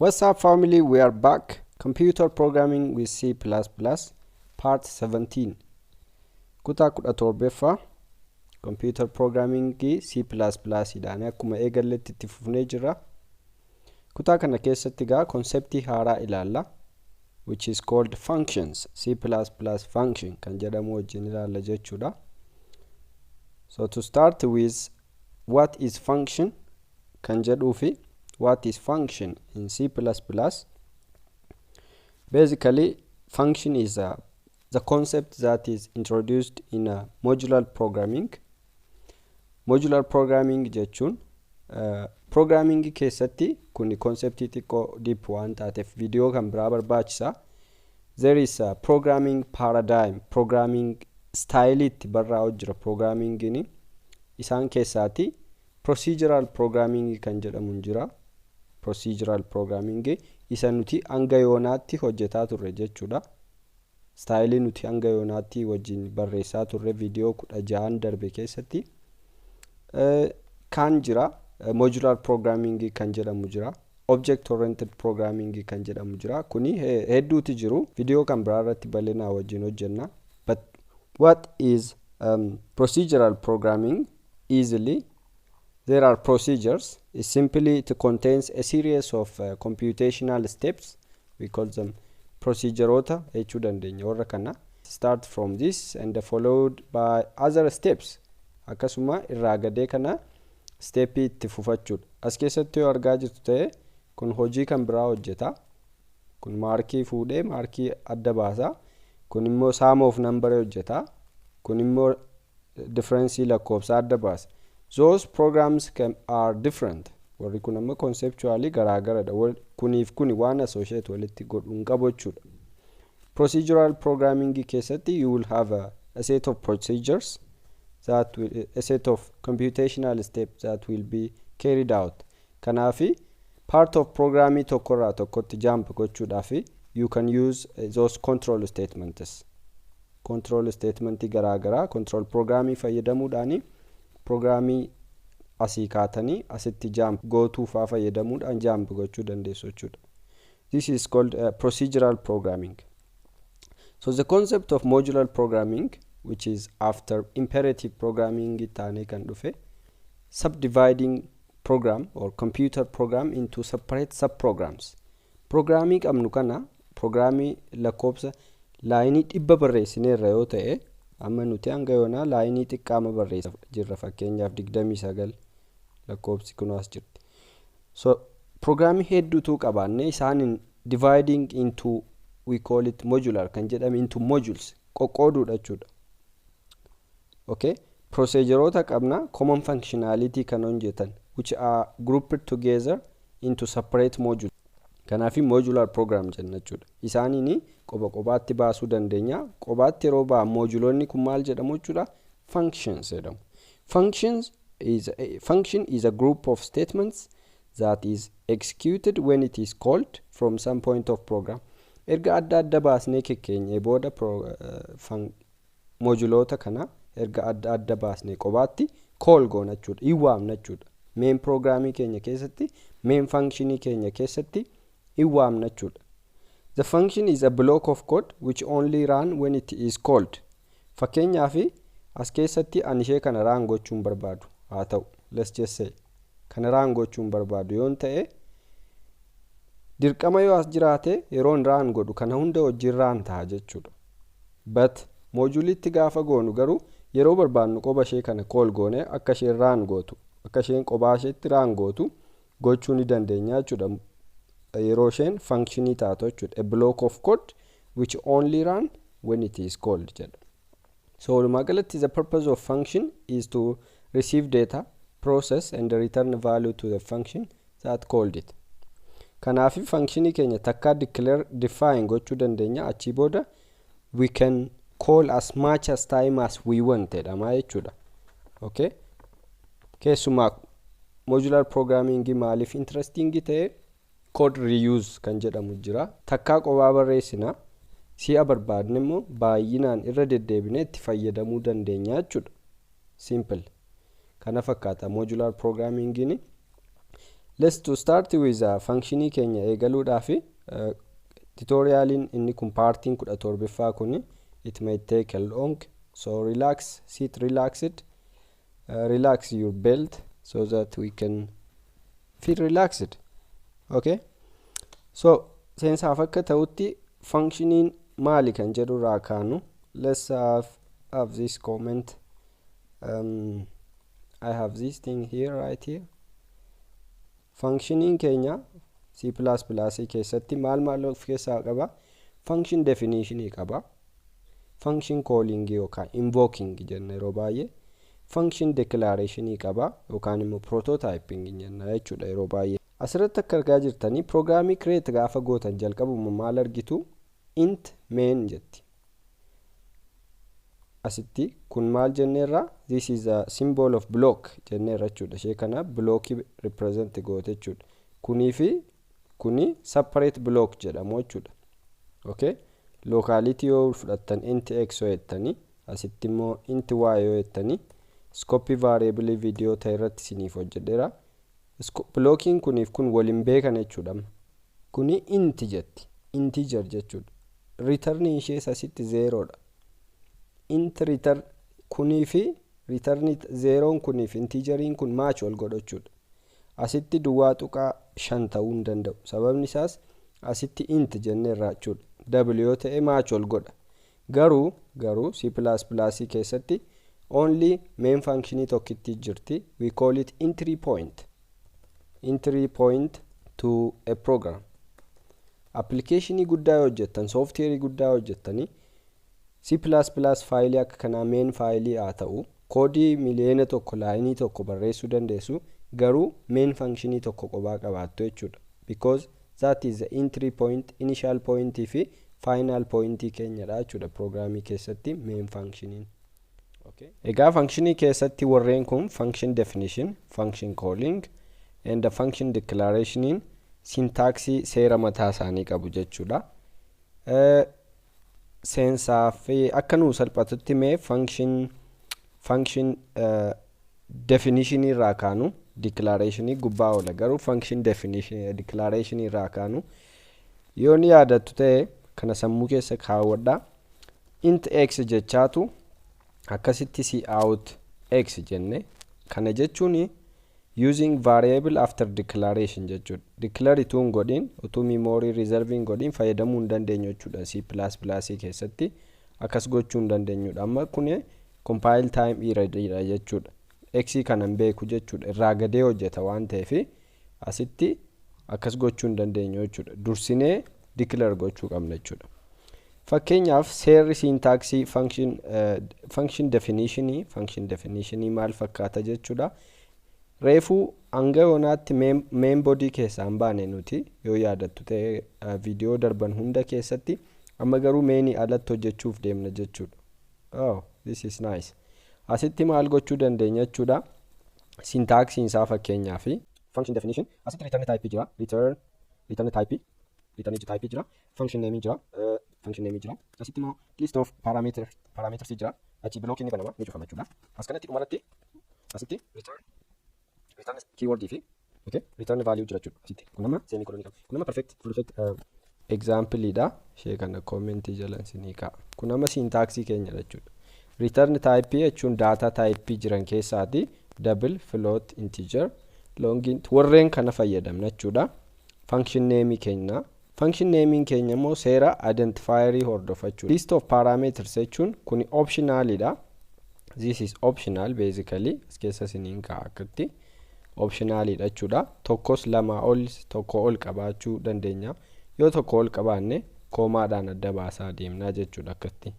What's up, family? We are back. Computer Programming with C++, Part 17. Kutaa 17ffaa Computer Programming C++ dhaan akkuma eegalletti itti fufnee jirra. Kutaa kana keessatti gaa conceptii haaraa ilaalla, which is called functions, C++ function kan jedhamu wajjin ilaalla jechuudha. So to start with, what is function kan jedhuu fi what is function in C++? Basically, function is the concept that is introduced in a modular programming. Modular programming jechuun programming keessatti kuni conceptii xiqqoo deep waan taateef viidiyoo kan biraa barbaachisa. There is a programming paradigm, programming style itti barraa'u jira. Programmingin isaan keessaati procedural programming kan jedhamu jira. Procedural programming isa nuti hanga yoonaatti hojjetaa turre jechuudha. Styleii nuti hanga yoonaatti wajjin barreessaa turre viidiyoo 16 darbe keessatti kan jira. Modular programming kan jedhamu jira, object oriented programming kan jedhamu jira. Kuni hedduuti jiru, viidiyoo kan biraa irratti bal'inaa wajjin hojjenna. But what is procedural programming? Easily, there are procedures. It simply, it contains a series of computational steps. We call them procedureota jechuu dandeenya. Warra kana start from this and followed by other steps, akkasuma irraa gadee kana stepii itti fufachuudha. As keessatti yoo argaa jirtu ta'e, kun hojii kan biraa hojjeta. Kun markii fuudhee markii adda baasa. Kun immoo sum of number hojjeta. Kun immoo difference lakkoofsa adda baasa. Those programs are different. Warri kun amma conceptually garaagaradha. Kuniif kuni waan associate walitti godhu hin qabu jechuudha. Procedural programming keessatti you will have a set of procedures that will, a set of computational steps that will be carried out. Kanaafi part of programming tokkorraa tokkotti jump gochuudhaafi you can use those control statements, control statement garaagaraa, control programming fayyadamuudhaani programming asii kaatanii asitti jump gootuufaa fayyadamuudhaan jump gochuu dandeessu jechuudha. This is called procedural programming. So the concept of modular programming, which is after imperative programming taanee kan dhufe, subdividing program or computer program into separate subprograms. Programmii qabnu kana, programmii lakkoofsa lineii 100 barreessineerra yoo ta'e, amma nuti hanga yoonaa lineii xiqqaama barreessa jirra, fakkeenyaaf 29 lakkoofsi kun as jirti. So programmii hedduutu qabaanne isaanin dividing into, we call it modular kan jedhame, into modules qoqqooduudha jechuudha. Okay, procedureota qabna, common functionality kan hojjetan, which are grouped together into separate module. Kanaafi modular program jenna jechuudha. Isaaniin qoba qobaatti baasuu dandeenya. Qobaatti yeroo ba'an moduloonni kun maal jedhamu jechuudha? Functions jedhamu. Function is a group of statements that is executed when it is called from some point of program. Erga adda adda baasnee kekkeenye booda, moduloota kana erga adda adda baasnee qobaatti call goona jechuudha, hin waamna jechuudha. Main programmii keenya keessatti, main functionii keenya keessatti hin waamna jechuudha. The function is a block of code which only run when it is called. Fakkeenyaaf as keessatti ani ishee kana run gochuun barbaadu haa ta'u, let's just say kana run gochuun barbaadu yoon ta'e, dirqama yoo as jiraate yeroon run godhu kana hunda wajjin run ta'a jechuudha. But moduleitti gaafa goonu garuu yeroo barbaadnu qoba ishee kana call goone akka isheen run gootu, akka isheen qobaa isheetti run gootu gochuu ni dandeenya jechuudha. Yeroo isheen functionii taatu jechuudha. A block of code which only run when it is called jedha. So walumaa galatti, the purpose of function is to receive data, process and return value to the function that called it. Kanaaf functionii keenya takkaa declare, define gochuu dandeenya. Achii booda we can call as much as time as we want jedhama jechuudha. Okay, keessumaa modular programming maaliif interesting ta'e? Code reuse kan jedhamu jira. Takkaa qobaa barreessina, si'a barbaadne immoo baay'inaan irra deddeebinee itti fayyadamuu dandeenya jechuudha. Simple, kana fakkaata modular programmingin. Let's to start with functionii keenya eegaluudhaaf, tutorialiin inni kun partiin 17ffaa kun it may take a long, so relax, sit relaxed, relax your belt so that we can feel relaxed. Okay, so seensaaf akka ta'utti functioniin maali kan jedhu irraa kaanu. Let's have this comment. I have this thing here, right here. Functioniin keenya C++ keessatti maal maal of keessaa qaba? Function definition qaba, function calling yookaan invoking jenna yeroo baay'ee, function declaration qaba yookaan immoo prototyping jenna jechuudha yeroo baay'ee. Asirratti akka argaa jirtanii, programii create gaafa gootan jalqabuma maal argitu? Int main jetti asitti. Kun maal jenneerra? This is a symbol of block jenneerra jechuudha. Ishee kana blockii represent goote jechuudha. Kunii fi kuni separate block jedhamu jechuudha. Okay, locality yoo fudhattan, int x yoo jettanii, asitti immoo int y yoo jettanii, scope variable video ta'e irratti isiniif hojjedheera. Blockiin kuniif kun waliin beekan jechuudha. Kuni int jetti, integer jechuudha. Return ishees asitti zerodha. Int return kunii fi return zeroon kunii fi integeriin kun match wal godha jechuudha. Asitti 0.5 ta'uu hin danda'u, sababni isaas asitti int jenneerra jechuudha. Double yoo ta'e match wal godha. Garuu C++ keessatti only main functionii tokkitti jirti. We call it entry point, entry point to a program. Applicationii guddaa yoo hojjettan, softwareii guddaa hojjettanii, C++ fileii akka kanaa main fileii haa ta'u, koodii 1 miliyoona lineii tokko barreessuu dandeessu, garuu main functionii tokko qobaa qabaattu jechuudha, because that is the entry point, initial point fi final point keenyadha jechuudha programii keessatti main functioniin. Okay. Egaa functionii keessatti warreen kun function definition, function calling and the function declarationiin syntaxii seera mataa isaanii qabu jechuudha. Seensaa fi akka nuu salphatutti mee function definition irraa kaanu. Declaration gubbaa oola, garuu function definition declaration irraa kaanu. Yoo ni yaadattu ta'e, kana sammuu keessa kaawwadha. Int x jechaatu akkasitti cout x jenne. Kana jechuun using variable after declaration jechuudha. Declare utuu hin godhin, utuu memory reserve hin godhin fayyadamuu hin dandeenyu jechuudha. C++ keessatti akkas gochuu hin dandeenyudha. Amma kun compile time error jechuudha. X kana hin beeku jechuudha, irraa gadee hojjeta waan ta'eef asitti akkas gochuu hin dandeenyu jechuudha. Dursinee declare gochuu qabna jechuudha. Fakkeenyaaf seerri syntaxii function definitionii maal fakkaata jechuudha? Reefuu hanga yoonaatti main body keessaa hin baane nuti, yoo yaadattu ta'e viidiyoo darban hunda keessatti. Amma garuu mainii alatti hojjechuuf deemna jechuudha. Oh, this is nice. Asitti maal gochuu dandeenya jechuudha? Syntaxiin isaa, fakkeenyaaf function definition asitti return type jira, return type jira, function name jira, function name jira. Asitti immoo list of parameters jira. Achi block inni banama, ni cufama jechuudha. As kanatti dhumarratti asitti return keyword fi, okay, return value jira jechuudha. Asitti kun amma semicolon qaba. Kun amma perfect example dha. Ishee kana commentii jalan sinii ka'a. Kun amma syntaxii keenya jechuudha. Return type jechuun data type jiran keessaati double, float, integer, long int warreen kana fayyadamna jechuudha. Function name keenya, function name keenya immoo seera identifierii hordofachuu. List of parameters jechuun kuni optionalidha. This is optional basically. As keessa siniin ka'a akkatti optionalidha jechuudha. Tokkos lama ol, tokko ol qabaachuu dandeenya. Yoo tokko ol qabaanne commaadhaan adda baasaa deemnaa jechuudha akkatti.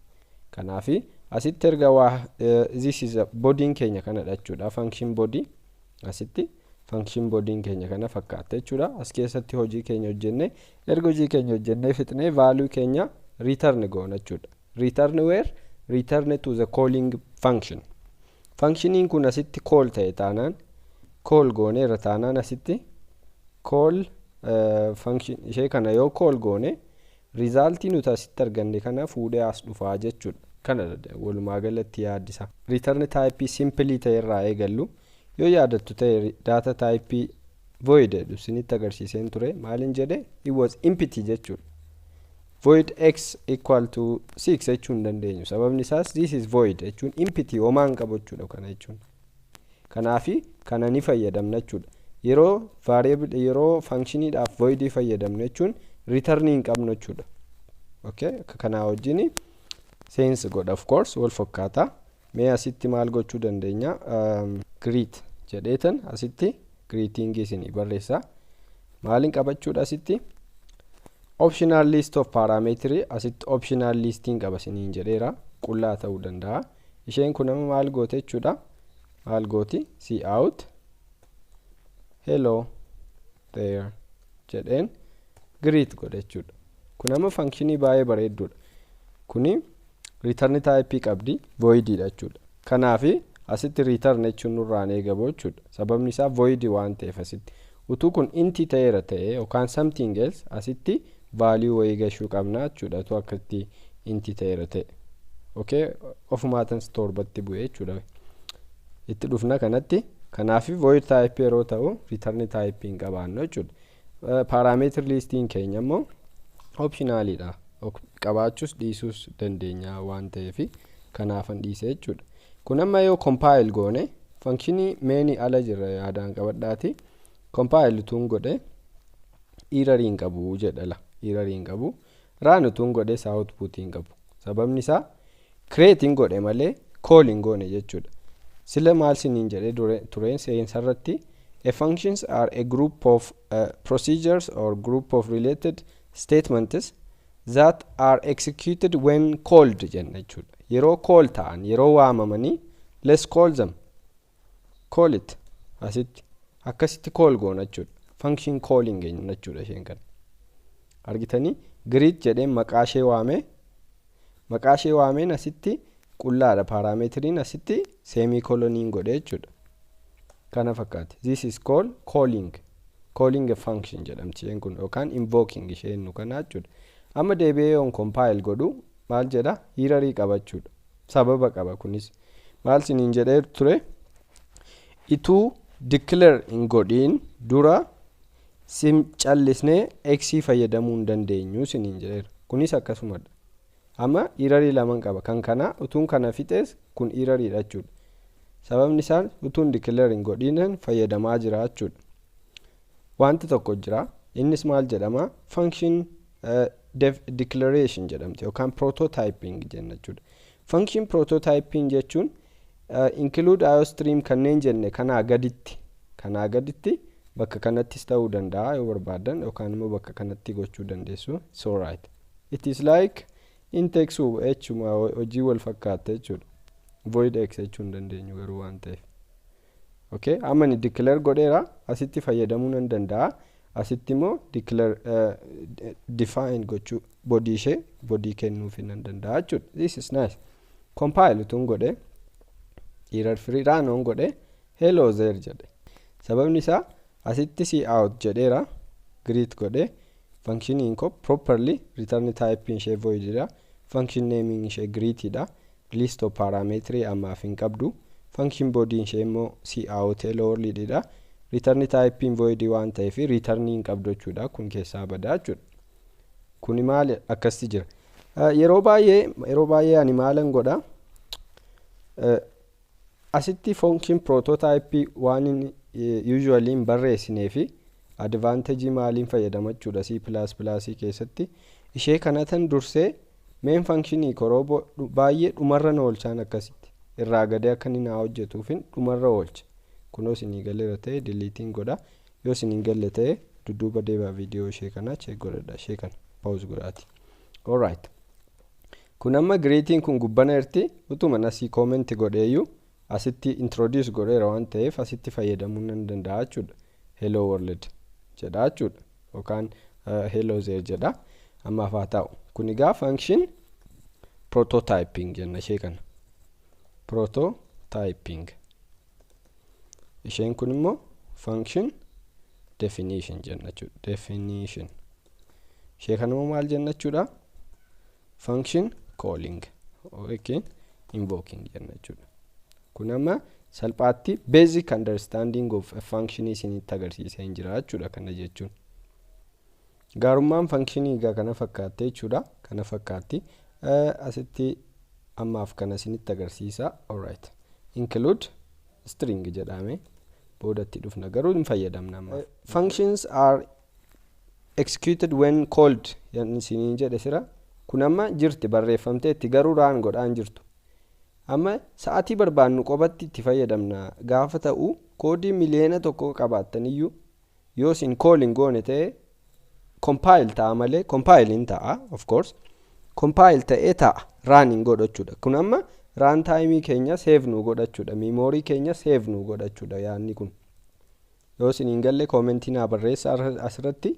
Kanaafi asitti erga waa this is bodyiin keenya kanadha jechuudha. Function body, asitti function bodyiin keenya kana fakkaata jechuudha. As keessatti hojii keenya hojjenne, erga hojii keenya hojjennee fixnee value keenya return goona jechuudha. Return where? Return to the calling function. Functioniin kun asitti call ta'e taanaan, call goone irra taanaan, asitti call function ishee kana yoo call goone, resultii nuti asitti arganne kana fuudhee as dhufaa jechuudha. Kana walumaa galatti yaaddisa. Return type simple ta'e irraa eegallu. Yoo yaadattu ta'e, data type Void jedhu isinitti agarsiiseen ture. Maalin jedhe? It was empty jechuudha. Void x equal to 6 jechuu hin dandeenyu. Sababni isaas this is void jechuun empty, homaa hin qabu jechuudha kana jechuun. Kanaafi kana ni fayyadamna jechuudha. Yeroo variable, yeroo functioniidhaaf voidii fayyadamnu jechuun return hin qabnu jechuudha. Okay, akka kanaa wajjin sense godha, of course wal fakkaata. Mee asitti maal gochuu dandeenya? Greet jedheetan asitti greeting isinii barreessa. Maaliin qabachuudha asitti? Optional list of parameter. Asitti optional listiin qaba isiniin jedheera, qullaa ta'uu danda'a. Isheen kun amma maal goote jechuudha? Maal gooti? Cout "hello there" jedheen greet godhe jechuudha. Kun amma functionii baay'ee bareedduudha. Kuni return type qabdi, voididha jechuudha. Kanaafi asitti return jechuun nurraan eegamu jechuudha. Sababni isaa void waan ta'eef. Asitti utuu kun int ta'eera ta'e yookaan something else, asitti value wayii gashuu qabna jechuudha. Utuu akkatti int ta'eera ta'e, okay, ofumaatan torbatti bu'e jechuudha. Itti dhufna kanatti. Kanaafi void type yeroo ta'u return type hin qabaannu jechuudha. Parameter listiin keenya immoo optionalidha, qabaachuus dhiisuus dandeenya waan ta'eef kanaafan dhiise jechuudha. Kun amma yoo compile goone, functionii mainii ala jirra, yaadaan qabadhaati. Compile utuun godhe error hin qabu jedha. La, error hin qabu. Run utuun godhe isaa output hin qabu. Sababni isaa create hin godhe malee call hin goone jechuudha. Sila maal siniin jedhe tureen seensarratti? A functions are a group of procedures or group of related statements that are executed when called jenna jechuudha. Yeroo call ta'an, yeroo waamamanii, let's call them, call it. Asitti akkasitti call goona jechuudha. Function calling jenna jechuudha. Isheen kana argitanii, greet jedheen maqaa ishee waame. Maqaa ishee waameen asitti qullaadha parameteriin, asitti semicoloniin godhe jechuudha. Kana fakkaate. This is called calling, calling a function jedhamti isheen kun, yookaan invoking isheen nu kana jechuudha. Amma deebi'ee yoon compile godhu maal jedha? Errorii qabachuudha. Sababa qaba. Kunis maal siniin jedhee ture? Ituu declare hin godhiin dura sim callisnee x fayyadamuu hin dandeenyu siniin jedheera. Kunis akkasumadha. Amma errorii laman qaba. Kan kana utuun kana fixees kun erroriidha jechuudha. Sababni isaan utuun declare hin godhiin fayyadamaa jira jechuudha. Wanti tokko jira. Innis maal jedhama? Function declaration jedhamti yookaan prototyping jenna jechuudha. Function prototyping jechuun include iostream kanneen jenne kanaa gaditti bakka kanattis ta'uu danda'a yoo barbaadan, yookaan immoo bakka kanatti gochuu dandeessu. So right, it is like int x jechuma, hojii wal fakkaata jechuudha. Void x jechuu hin dandeenyu garuu waan ta'eef. Okay, amma ni declare godheera, asitti fayyadamuu nan danda'a. Asitti immoo declare, define gochuu, body ishee body kennuufi nan danda'a jechuudha. This is nice. Compile utuun godhe error free. Run godhe, "hello there" jedhe. Sababni isaa asitti cout jedheera, greet godhe. Functioniin koo properly return type ishee void dha, function naming ishee greet dha, list of parameter ammaaf hin qabdu. Function body ishee immoo cout "hello world" dha. Return type void waan ta'eef return hin qabdu jechuudha. Kun keessaa badaa jechuudha. Kuni maal akkasitti jira. Yeroo baay'ee ani maalan godha? Asitti function prototype waan usually hin barreessinee fi advantage maaliin fayyadama jechuudha? C++ keessatti ishee kanatan dursee main functionii koroo baay'ee dhumarra na oolchaan, akkasitti irraa gadee akka inni naa hojjetuufin dhumarra oolcha. Kunoo isinii galeera ta'e deletiin godha. Yoo isin galle ta'e dudduuba deebaa viidiyoo ishee kana check godhadha, ishee kana pause godhaati. Alright, kun amma greetiin kun gubbana irti utuma asii comment godheeyyuu asitti introduce godheera waan ta'eef asitti fayyadamuu nan danda'a jechuudha. "Hello world" jedha jechuudha, yookaan "hello there" jedha. Ammaaf haa ta'u. Kun egaa function prototyping jenna ishee kana. Prototyping. Isheen kun immoo function definition jenna jechuudha. Definition. Ishee kana immoo maal jenna jechuudha? Function calling yookiin invoking jenna jechuudha. Kun amma Salphaatti basic understanding of a function isinitti agarsiisee hin jira jechuudha kana jechuun. Gaarummaan functionii egaa kana fakkaatte jechuudha. Kana fakkaatti. Asitti ammaaf kana isinitti agarsiisa. Alright. Include string jedhame boodatti dhufna, garuu hin fayyadamna ammaaf. Functions are executed when called isiniin jedhe sira. Kun amma jirti barreeffamteetti, garuu run godhaan jirtu. Amma sa'aatii barbaannu qofatti itti fayyadamna gaafa ta'u, koodii 1 miliyoona qabaattaniyyuu yoo isin call hin goone ta'e, compile ta'a malee, compile hin ta'a, of course compile ta'ee ta'a, run hin godhachuudha. Kun amma run time keenya save nu godhachuudha, memory keenya save nu godhachuudha yaadni kun. Yoo isin hin galle commentii naa barreessa asirratti.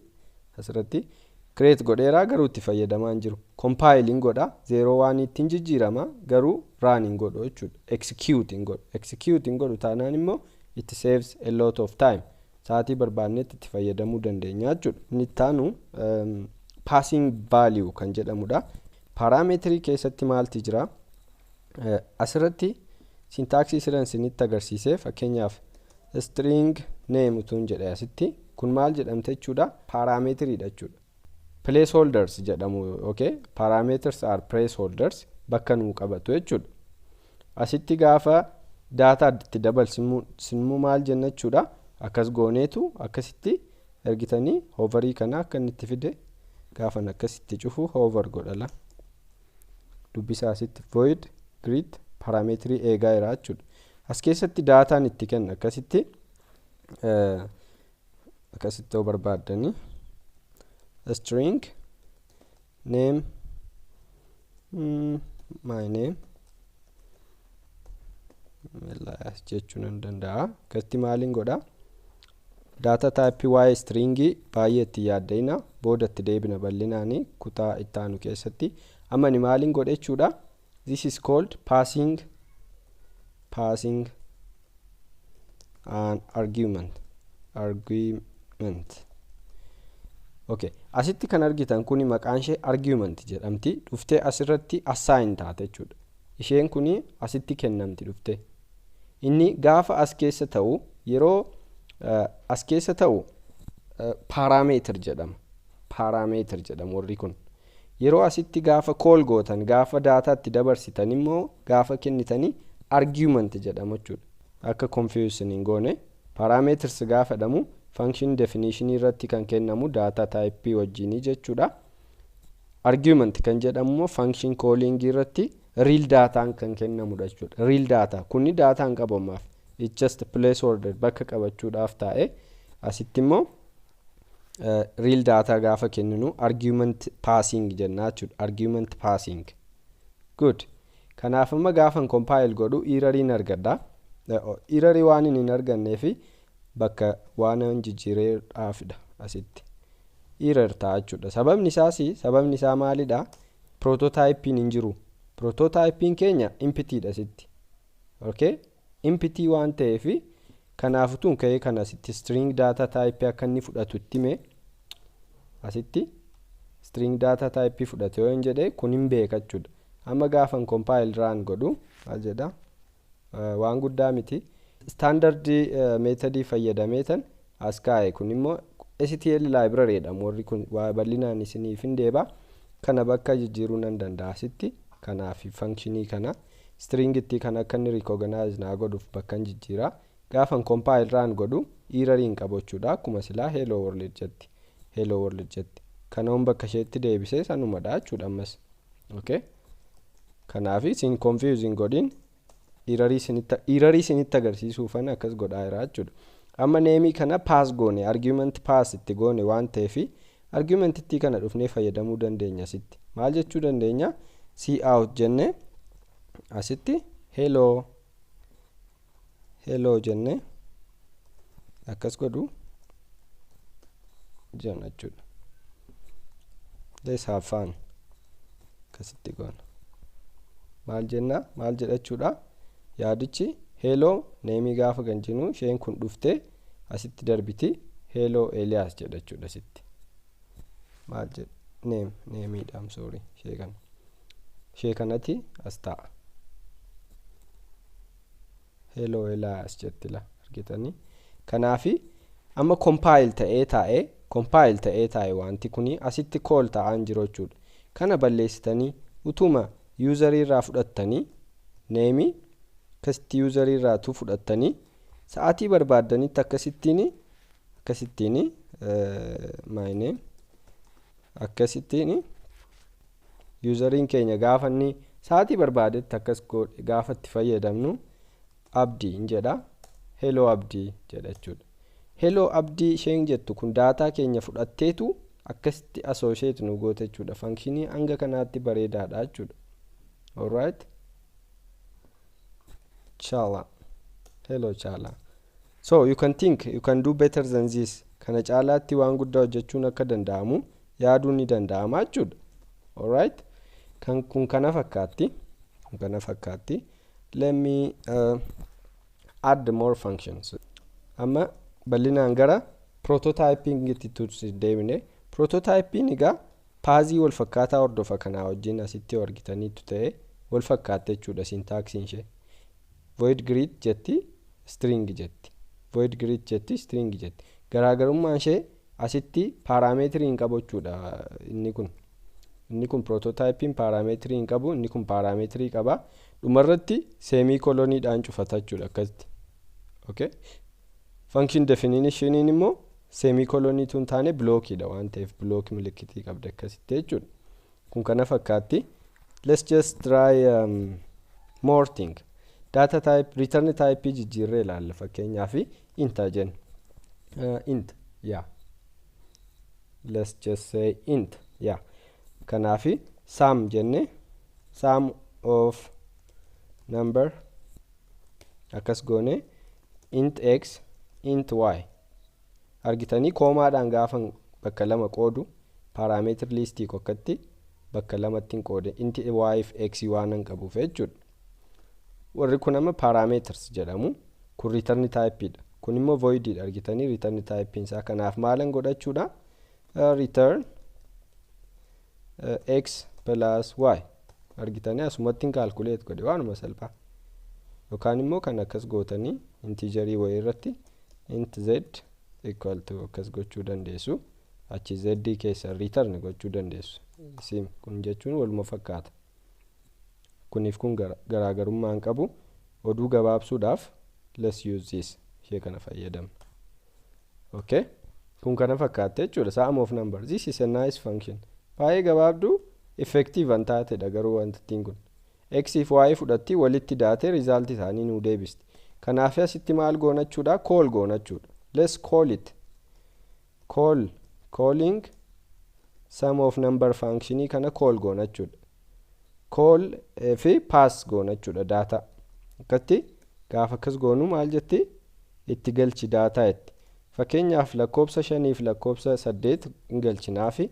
Asirratti create godheeraa, garuu itti fayyadamaa hin jiru. Compile hin godha, 0 waan ittiin jijjiirama, garuu run hin godhu jechuudha. Execute hin godhu. Execute hin godhu taanaan immoo it saves a lot of time. Sa'aatii barbaannetti itti fayyadamuu dandeenya jechuudha. Inni itti aanu passing value kan jedhamudha. Parameterii keessatti maalti jira? Asirratti syntaxii siran isinitti agarsiise, fakkeenyaaf string name utuun jedhe asitti, kun maal jedhamte jechuudha? Parameteriidha jechuudha. Placeholders jedhamu. Okay, parameters are placeholders, bakka nuu qabatu jechuudha. Asitti gaafa data itti dabalsinmu maal jenna jechuudha? Akkas gooneetu akkasitti ergitanii hoverii kana akka inni itti fide gaafan akkasitti cufu hover godhala dubbisa. Asitti void greet parameterii eegaa jira jechuudha. As keessatti dataan itti kenna. Akkasitti yoo barbaaddanii string name, my name Elias jechuu nan danda'a. Akkasitti maaliin godha? Data type waa'ee stringii baay'ee itti yaadda'ina, booda itti deebina bal'inaanii kutaa itti aanu keessatti. Amma ni maaliin godhe jechuudha? This is called passing an argument. Okay, asitti kan argitan kuni maqaan ishee argument jedhamti. Dhuftee asirratti assign taate jechuudha. Isheen kuni asitti kennamti dhuftee. Inni gaafa as keessa ta'u, yeroo as keessa ta'u parameter jedhama. Parameter jedhamu warri kun. Yeroo asitti gaafa call gootan, gaafa dataatti dabarsitan immoo, gaafa kennitanii, argument jedhama jechuudha. Akka confusion hin goone, parameters gaafa jedhamu function definition irratti kan kennamu data type wajjinii jechuudha. Argument kan jedhamu immoo function calling irratti real dataan kan kennamudha jechuudha. Real data kuni data hin qabu ammaaf. It's just placeholder, bakka qabachuudhaaf taa'e. Asitti immoo real data gaafa kenninu argument passing jenna jechuudha. Argument passing. Good. Kanaaf amma gaafan compile godhu erroriin argadha. Errorii waan hin arganneefi bakka waan hin jijjiireedhaafidha asitti. Error ta'a jechuudha. Sababni isaas, sababni isaa maalidha? Prototypeiin hin jiru. Prototypeiin keenya emptydha asitti. Okay? Empty waan ta'eefi, kanaaf utuun ka'ee kana asitti string data type akka inni fudhatu itti hime, asitti string data type fudhate yoo hin jedhe, kun hin beeka jechuudha. Amma gaafan compile run godhu maal jedha? Waan guddaa miti. Standard methodii fayyadameetan as kaa'e. Kun immoo STL library jedhamu warri kun, waa bal'inaan isiniif hin deeba. Kana bakka jijjiiruu nan danda'a asitti. Kanaaf functionii kana stringitti kan akka inni recognize naa godhuuf bakka hin jijjiira. Gaafan compile run godhu errorii hin qabu jechuudha. Akkuma silaa hello world jetti. Hello world jetti. Kanoon bakka isheetti deebisee sanumadha jechuudha ammas. Okay? Kanaaf isin confusing godhin, errorii isinitti agarsiisuufan akkas godhaa jira jechuudha. Amma nameii kana pass goone, argument pass itti goone waan ta'eef, argumentitti kana dhufnee fayyadamuu dandeenya asitti. Maal jechuu dandeenya? Cout jenne asitti hello hello jenne akkas godhu jenna jechuudha. Let's have fun. Akkasitti goona. Maal jenna? Maal jedha jechuudha? Yaadichi hello nameii gaafa ganjinu isheen kun dhuftee asitti darbiti, hello Eliyaas jedha jechuudha asitti. Maal jedha? Name, nameiidha, I'm sorry, ishee kana. Ishee kanatti as ta'a. Hello Elias jetti la, argitanii. Kanaafi amma compile ta'ee taa'ee, compile ta'ee taa'e, wanti kuni asitti call ta'aa jiru jechuudha. Kana balleessitanii utuma userii irraa fudhattanii, nameii akkasitti userii irraa tu fudhattanii, sa'aatii barbaaddanitti akkasittiin my name, akkasittiin useriin keenya gaafa inni sa'aatii barbaadetti akkas gaafa itti fayyadamnu, Abdii jedha, "Hello Abdii" jedha jechuudha. "Hello Abdii" isheen jettu kun data keenya fudhatteetu akkasitti associate nu goota jechuudha. Functionii hanga kanaatti bareedaadha jechuudha. Alright, Chala, hello Chala. So you can think you can do better than this. Kana caalaatti waan guddaa hojjechuun akka danda'amu yaaduun ni danda'ama jechuudha. Alright, kan kun kana fakkaatti, kun kana fakkaatti. Let me add more functions. Amma bal'inaan gara prototyping itti deemine. Prototyping egaa pathii wal fakkaataa hordofa kanaa wajjin. Asitti argitaniitu ta'e wal fakkaatte jechuudha. Syntaxiin ishee void greet jetti, string jetti, void greet jetti, string jetti. Garaagarummaan ishee asitti parameterii hin qabu jechuudha. Inni kun prototyping parameterii hin qabu, inni kun parameterii qaba. Dhumarratti semicoloniidhaan cufata jechuudha akkasitti. Okay, function definitioniin immoo semicoloniitu hin taane blockiidha waan ta'eef block milikitii qabda akkasitti jechuudha. Kun kana fakkaatti. Let's just try more thing. Data type, return type jijjiirree ilaalla. Fakkeenyaaf int haa jennu. Int, yeah, let's just say int, yeah. Kanaafi sum jenne, sum of number akkas goone, int x, int y. Argitanii, commaadhaan gaafa bakka lama qoodu parameter listii kokkatti bakka lamatti hin qoode, int y fi x waan hin qabuuf jechuudha. Warri kun amma parameters jedhamu. Kun return type dha, kun immoo void dha. Argitanii, return type isaa kanaaf maalan godhachuudha? Return x plus y. Argitanii, asumatti hin calculate godhe, waanuma salphaa. Yookaan immoo kan akkas gootanii integerii wayii irratti int z equal to akkas gochuu dandeessu. Achi z keessa return gochuu dandeessu. Sim kun jechuun waluma fakkaata. Kuniif kun garaagarummaa hin qabu. Oduu gabaabsuudhaaf let's use this, ishee kana fayyadamna. Okay, kun kana fakkaatte jechuudha. Sum of number, this is a nice function. Baay'ee gabaabduu, effective an taatedha. Garuu wantittiin kun x fi y fudhatti, walitti daatee result isaanii nuu deebisti. Kanaaf asitti maal goonachuudha? Call goonachuudha. Let's call it. Call, calling sum of number functionii kana call goonachuudha. Call fi pass goonachuudha data. Akkatti gaafa akkas goonu maal jetti? Itti galchi data itti. Fakkeenyaaf lakkoobsa shaniif lakkoobsa saddeet hin galchinaafi,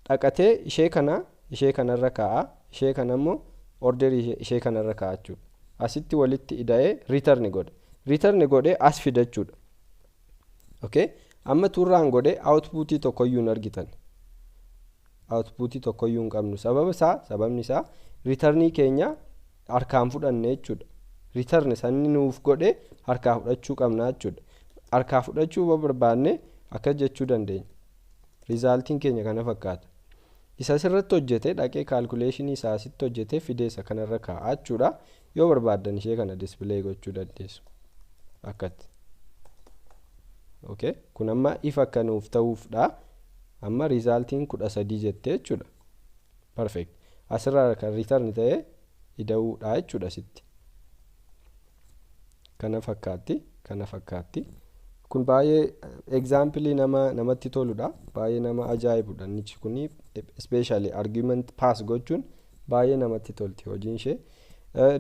dhaqatee ishee kana ishee kanarra kaa'a, ishee kana immoo orderii ishee kanarra kaa'a jechuudha. Asitti walitti ida'ee return godha. Return godhee as fidachuudha. Okay, amma turraan godhee outputii tokkoyyuu hin argitan. Outputii tokkoyyuu hin qabnu. Sababa isaa, sababni isaa returnii keenya harkaan fudhanne jechuudha. Return sanni nuuf godhe harkaa fudhachuu qabna jechuudha. Harkaa fudhachuu yoo barbaanne akkas jechuu dandeenya. Resultiin keenya kana fakkaata. Isa asirratti hojjete dhaqee calculationii isaa asitti hojjete fidee isa kanarra kaa'a jechuudha. Yoo barbaaddan ishee kana display gochuu dandeessu akkatti. Okay, kun amma ifa akka nuuf ta'uufdha. Amma resultiin 13 jettee jechuudha. Perfect. Asirraa kan return ta'e ida'uudha jechuudha asitti. Kana fakkaatti, kana fakkaatti. Kun baay'ee example nama namatti toludha, baay'ee nama ajaa'ibudha. Innichi kun especially argument pass gochuun baay'ee namatti tolti hojiin ishee.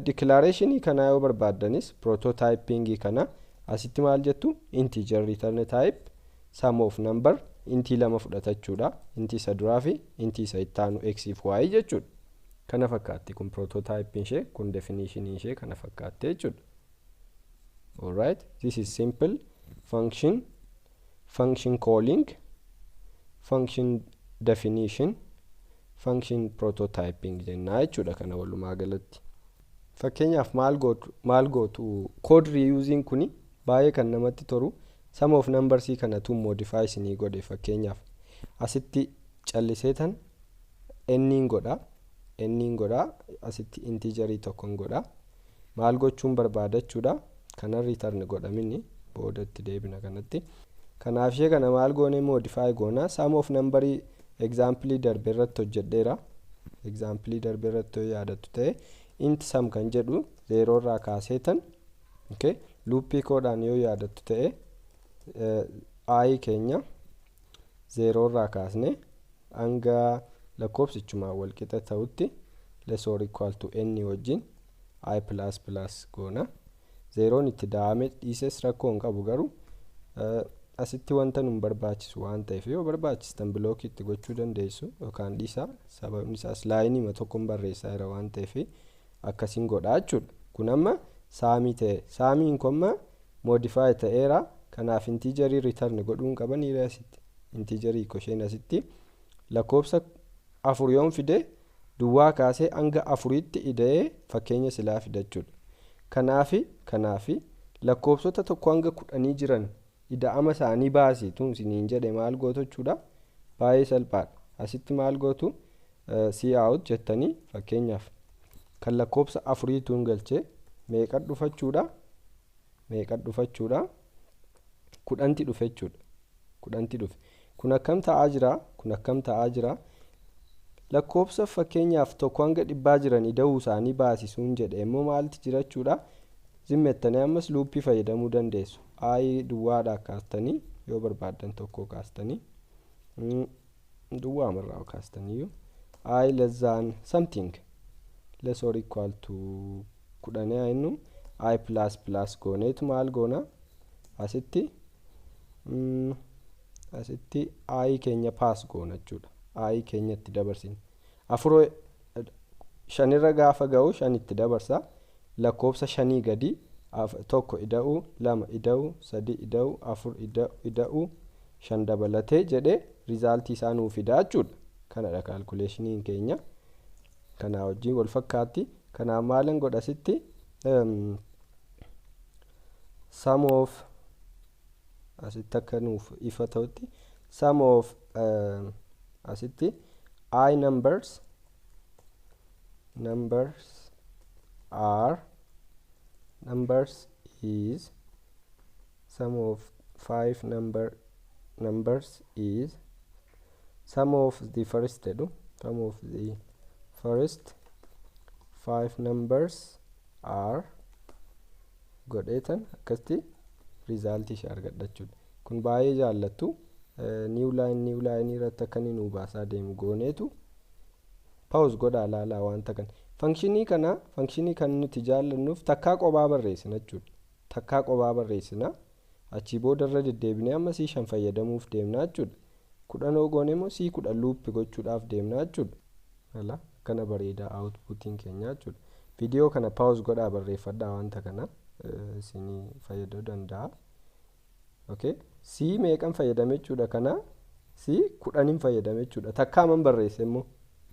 Declarationii kana yoo barbaaddanis, prototyping kana asitti maal jettu? Integer return type sum of number, intii lama fudhatachuudha, intii isa duraa fi intii isa ittaanu, x fi y jechuudha. Kana fakkaatti kun prototyping ishee, kun definition ishee kana fakkaatte jechuudha. Alright, this is simple function, function calling, function definition, function prototyping jennaa jechuudha kana walumaa galatti. Fakkeenyaaf maal gootu code reusing kuni baay'ee kan namatti toru. Sum of numbers kanatu modify isinii godhe. Fakkeenyaaf asitti calliseetan n godha, n godha, asitti integerii tokkon godha. Maal gochuun barbaada jechuudha? Kana return godhamini booda itti deebina kanatti. Kanaaf ishee kana maal goone modify goona? Sum of numberii example darbe irratti hojjedheera. Example darbe irratti yoo yaadattu ta'e, int sum kan jedhu 0 irraa kaaseetan, okay, loopii koodhaan yoo yaadattu ta'e, i keenya 0 irraa kaasne hanga lakkoofsichumaan wal qixa ta'utti less or equal to n wajjin i plus plus goona. Zeeroon itti da'ame dhiises rakkoo hin qabu, garuu asitti wanta nun barbaachisu waan ta'eef, yoo barbaachistan blockii itti gochuu dandeessu yookaan dhiisaa. Sababni isaas lineii tokkoon barreessaa jira waan ta'eef akkasiin godhaa jechuudha. Kun amma sumii ta'e, sumiin kun amma modify ta'eera. Kanaaf integerii return godhuun qabaniira. Asitti integerii isheen asitti lakkoofsa 4 yoon fide, duwwaa kaasee hanga 4tti ida'ee fakkeenya silaa fidachuudha. Kanaafi lakkoofsota 1 hanga 10 jiran ida'ama isaanii baasii tun isiniin jedhe, maal gootu jechuudha? Baay'ee salphaadha. Asitti maal gootu? Cout jettanii, fakkeenyaaf kan lakkoofsa 4tuun galchee meeqa dhufachuudha? Meeqa dhufachuudha? 10ti dhufe jechuudha. 10ti dhufe. Kun akkam ta'aa jira? Kun akkam ta'aa jira? Lakkoofsa fakkeenyaaf 1 hanga 100 jiran ida'uu isaanii baasisuun jedhe immoo maalti jira jechuudha? Zimmettanii ammas loopii fayyadamuu dandeessu. I duwwaadhaa kaastanii, yoo barbaaddan tokko kaastanii, duwwaa irraa kaastaniyyuu, i less than something, less or equal to 10 jennu, i plus plus gooneetu maal goona? Asitti i keenya pass goona jechuudha. I keenya itti dabarsina. 4 5rra gaafa ga'u 5 itti dabarsa. Lakkoofsa 5 gadi 1 ida'uu, 2 ida'uu, 3 ida'uu, 4 ida'uu, 5 dabalatee jedhee resultii isaa nuu fidaa jechuudha. Kanadha calculationiin keenya. Kanaa wajjin wal fakkaatti. Kanaaf maalan godha asitti? Sum of, asitti akka nuuf ifa ta'utti, sum of asitti i numbers are numbers is sum of five numbers is sum of the first jedhu, sum of the first five numbers are godheetan akkasitti resultii ishee argadha jechuudha. Kun baay'ee jaallattu. New line, new line irratti akka inni nuu baasaa deemu gooneetu pause godhaa laalaa wanta kana. Functionii kana, functionii kan nuti jaallannuuf takkaa qophaa barreessina jechuudha. Takkaa qophaa barreessina. Achii booda irra deddeebinee amma C 5 fayyadamuuf deemna jechuudha. 10 goone immoo C 10 loop gochuudhaaf deemna jechuudha. Ala akkana bareedaa outputiin keenya jechuudha. Viidiyoo kana pause godhaa barreeffadhaa, wanta kana isinii fayyaduu danda'a. Okay. C meeqan fayyadame jechuudha kana? C 10n fayyadame jechuudha. Takkaaman barreesse immoo,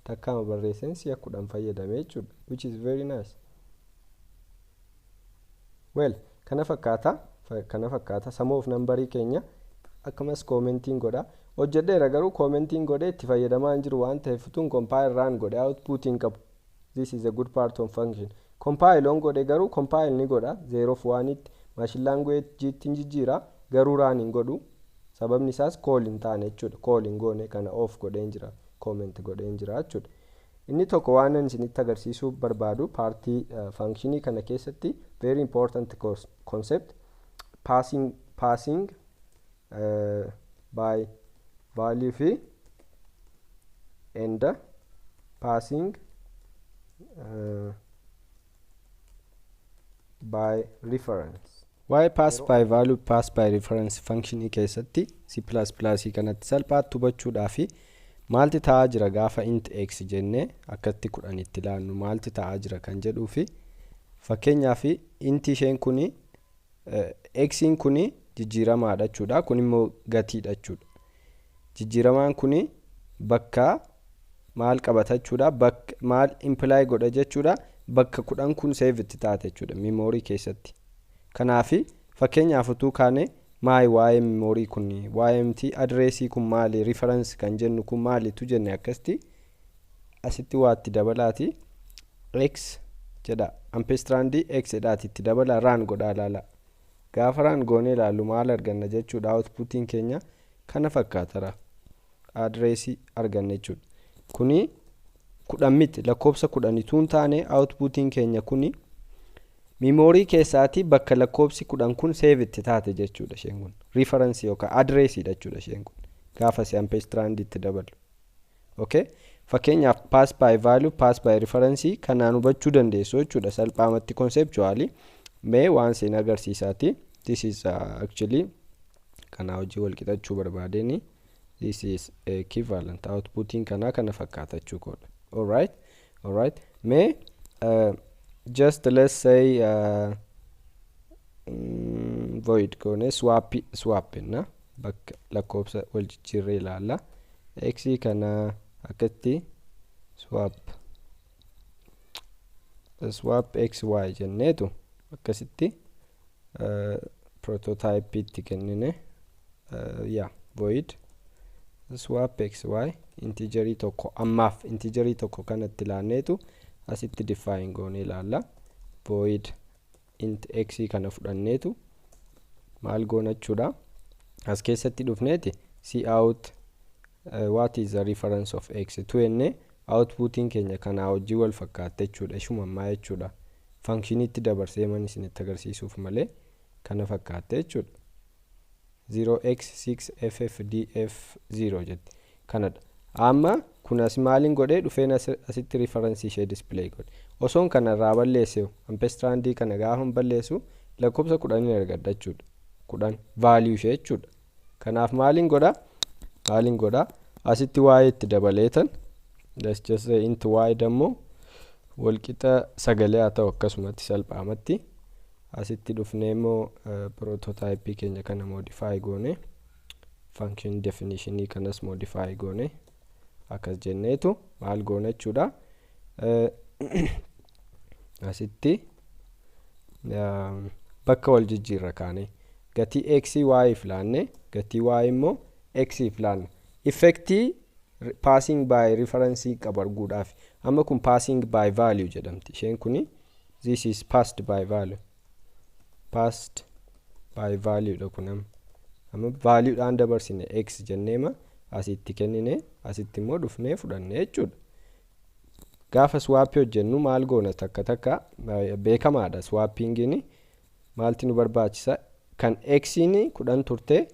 takkaama barreesseen si'a 10 fayyadame jechuudha. Which is very nice. Well, kana fakkaata. Kana fakkaata. Sum of numberii keenya akkasumas commentiin godha. Hojjedheera, garuu commentiin godhee itti fayyadamaa hin jiru waan ta'eef, tun compile run godhe output hin qabu. This is a good part of function. Compile on godhe garuu compile ni godha. 0 of 1tti machine language tti jijjiira, garuu run hin godhu. Sababni isaas call hin taane jechuudha. Call hin goone, kana off godheen jira. Comment godheen jira jechuudha. Inni tokko waan ani isinitti agarsiisuu barbaadu partii functionii kana keessatti very important concept, passing by value fi and passing by reference. Waa'ee pass by value, pass by reference functionii keessatti C++ kanatti salphaatti hubachuudhaa fi maalti ta'aa jira gaafa int x jennee akkatti 10tti ilaannu, maalti ta'aa jira kan jedhuu fi fakkeenyaaf int isheen kuni, xiin kuni jijjiiramaadha jechuudha. Kun immoo gatiidha jechuudha. Jijjiiramaan kuni bakka maal qabata jechuudha? Bakka maal imply godha jechuudha? Bakka 10 kun save itti taate jechuudha memory keessatti. Kanaafi fakkeenyaaf utuu kaane maay waa'ee memory kun, waa'ee mti addressii kun maali, reference kan jennu kun maalitu jenne, akkasitti asitti waatti dabalaati x jedha, ampersandii x jedhaati itti dabala, run godhaa ilaala. Gaafa run goonee ilaallu maal arganna jechuudha? Outputiin keenya kana fakkaatara, addressii arganna jechuudha. Kuni 10 miti, lakkoofsa 10 hin taane. Outputiin keenya kuni memory keessaatii bakka lakkoofsi 10 kun save itti taate jechuudha. Isheen kun reference yookaan addressiidha jechuudha isheen kun gaafa si ampersand itti dabalu. Okay, fakkeenyaaf pass by value, pass by reference kanaan hubachuu dandeessu jechuudha salphaamatti. Conceptually mee waan isin agarsiisaati. This is actually kanaa hojii wal qixachuu barbaadeni. This is equivalent. Outputiin kanaa kana fakkaata jechuudha. Alright, mee just let's say void goone swap na bakka lakkoofsa wal jijjiirree ilaalla. X kana akkatti swap x y jenneetu akkasitti prototype itti kennine. Yeah, void swap x y, integerii tokko, ammaaf integerii tokko kanatti ilaanneetu asitti define goone ilaalla. Void int x kana fudhanneetu maal goona jechuudha? As keessatti dhufneeti cout "What is the reference of x?" tu jenne, outputiin keenya kanaa hojii wal fakkaatte jechuudha. Ishuma ammaa jechuudha, functionitti dabarsee man isinitti agarsiisuuf malee kana fakkaatte jechuudha. 0x6ffdf0 jetti, kanadha. Amma kun as maaliin godhee dhufeen asitti reference ishee display godhe. Osoon kana irraa balleesse, ampersandii kana gaafa balleessu, lakkoofsa 10 argadha jechuudha, 10 value ishee jechuudha. Kanaaf maaliin godha? Asitti waa'ee itti dabaleetan, let's just say int y dammoo walqixa sagalee haa ta'u. Akkasumatti salphaamatti asitti dhufnee immoo prototype keenya kana modify goone, function definitionii kanas modify goone, akkas jenneetu maal goone jechuudha? Asitti bakka wal jijjiirra kaane gatii x y filaanne, gatii y immoo x filaanne. Effectii passing by reference qabu arguudhaaf amma kun passing by value jedhamti isheen kuni. This is passed by value, passed by value dha kun. Amma value dhaan dabarsine, x jenneema asitti kennine, asitti immoo dhufnee fudhanne jechuudha. Gaafa swap hojjennu maal goona? Takka takka beekamaadha. Swappingiin maalti nu barbaachisa? Kan xiin 10 turte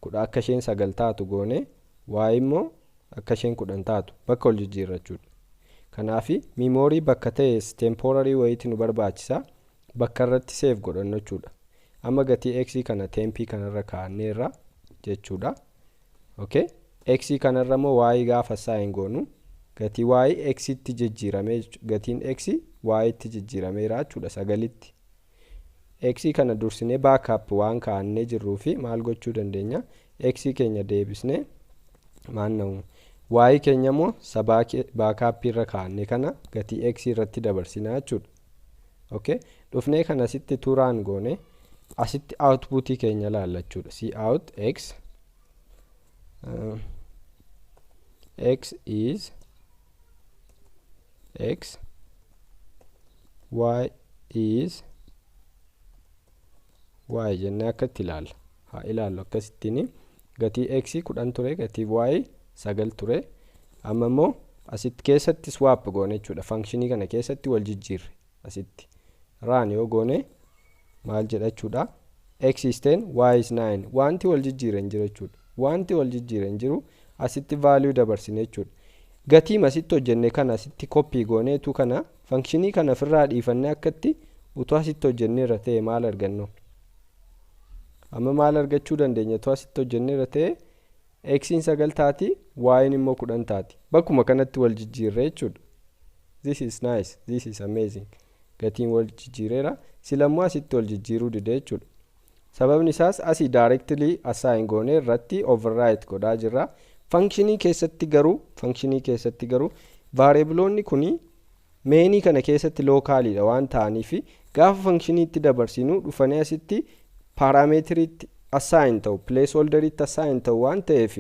10 akka isheen 9 taatu goone, y immoo akka isheen 10 taatu bakka wal jijjiirrachuudha. Kanaafi memory bakka ta'e temporary wayiitti nu barbaachisa, bakka irratti save godhannu jechuudha. Amma gatii x kana tempii kanarra kaa'anneerra jechuudha. Okay, x kanarra immoo y gaafa assign goonu gatii y x tti jijjiiramee, gatiin x y tti jijjiirameera jechuudha, sagalitti. X kana dursinee backup waan kaa'annee jirruu fi maal gochuu dandeenya? X keenya deebisnee maal, y keenya immoo backup irra kaa'annee kana gatii x irratti dabarsinaa jechuudha. Okay, dhufnee kana asitti run goone, asitti outputii keenya ilaalla jechuudha. Cout x, x is x, y is y jennee akkatti ilaalla. Haa ilaallu akkasittiin. Gatii x 10 ture, gatii y 9 ture. Amma immoo asitti keessatti swap goone jechuudha. Functionii kana keessatti wal jijjiirre. Asitti run yoo goone maal jedha jechuudha? X is 10, y is 9. Wanti wal jijjiire hin jiru jechuudha. Wanti wal jijjiire hin jiru. Asitti value dabarsine jechuudha. Gatii asitti hojjenne kana asitti copy gooneetu kana functionii kana ofirraa dhiifannee akkatti utuu asitti hojjenneerra ta'e maal argannu? Amma maal argachuu dandeenya utuu asitti hojjenneerra ta'e? Xiin 9 taati, y'n immoo 10 taati. Bakkuma kanatti wal jijjiirre jechuudha. This is nice, this is amazing. Gatiin wal jijjiireera. Silammoo asitti wal jijjiiruu dide jechuudha. Sababni isaas asii directly assign goonee irratti overwrite godhaa jirra. Functionii keessatti garuu variableoonni kuni Mainii kana keessatti localiidha waan ta'aniif gaafa functioniitti dabarsinu dhufanii asitti parameteriitti assign ta'u, placeholderiitti assign ta'u waan ta'eef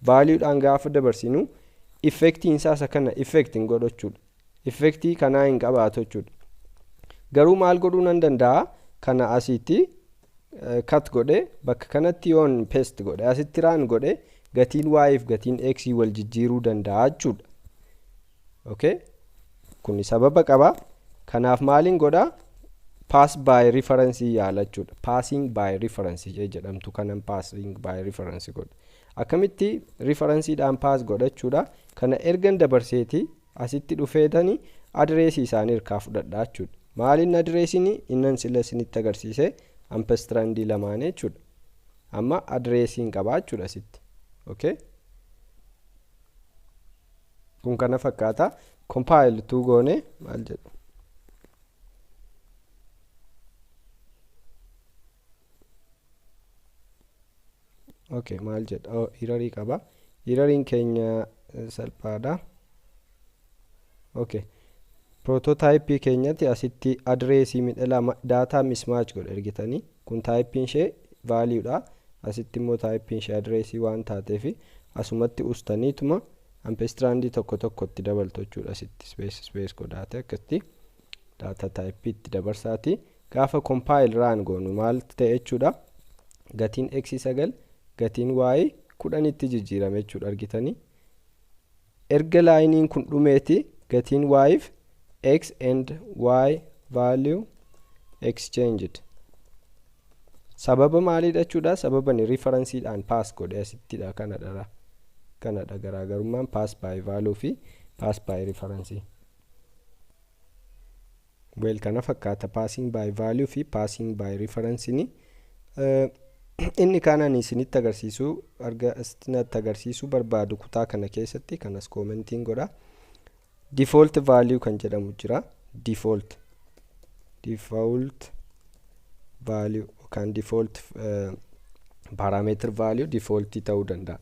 valueudhaan gaafa dabarsinu effectiin isaa isa kana effect hin godhu jechuudha. Effectii kanaa hin qabaatu jechuudha. Garuu maal godhuu nan danda'a? Kana asitti cut godhe bakka kanatti yoon paste godhe asitti run godhe gatiin y fi gatiin x wal jijjiiruu danda'a jechuudha. Okay? Kun sababa qaba. Kanaaf maaliin godha? Pass by reference yaala jechuudha. Passing by reference jedhamtu kanan passing by reference godha. Akkamitti referenceedhaan pass godha jechuudha. Kana ergan dabarseeti asitti dhufeetanii addressii isaanii hirkaa fudhadha jechuudha. Maaliin addressiin innan sila isinitti agarsiise ampersandii lamaan jechuudha. Amma addressiin qaba jechuudha asitti. Okay? Kun kana fakkaata. Compile tu goone maal jedhu? Okay, maal jedha? Oh, errorii qaba. Erroriin keenya salphaadha. Okay. Prototype keenyatti asitti addressii midha lama data mismatch godhe ergitanii kun typeiin ishee valueudha. Asitti immoo typeiin ishee addressii waan taateef asumatti ustaniituma ampersandii tokko tokkotti dabaltu jechuudha. Asitti space space godhaate akkasitti data type itti dabarsaati. Gaafa compile run goonu maal ta'e jechuudha. Gatiin x 9 gatiin y 10tti jijjiirame jechuudha argitanii. Erga lineiin kun dhumeeti gatiin y fi x and y value exchanged. Sababa maaliidha jechuudha? Sababa ni referenceedhaan pass godhe asittidha kanadha. Kanadha garaagarummaan pass by value fi pass by reference. Well, kana fakkaata passing by value fi passing by reference ni. Inni kaan ani isinitti agarsiisuu arga isinitti agarsiisuu barbaadu kutaa kana keessatti kanas commentiin godha. Default value kan jedhamu jira. Default value yookaan default parameter value default ta'uu danda'a.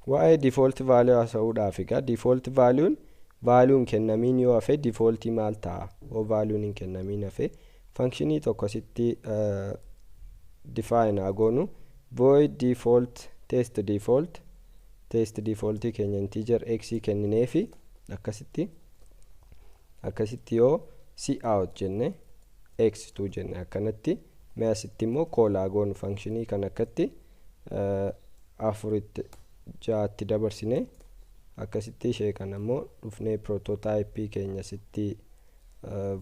Waa'ee default value haasa'uudhaaf egaa default value'n value'n kennamiin yoo hafe defaultii maal ta'a? Yoo value'n hin kennamiin hafe functionii tokko asitti define haa goonu. Void default test default test defaultii keenya integer x kennineefi akkasitti yoo cout jenne x2 jenne akkanatti mee asitti immoo call haa goonu functionii kan akkatti afuritti ja'atti dabarsine akkasitti ishee kana immoo dhufnee prototype keenya asitti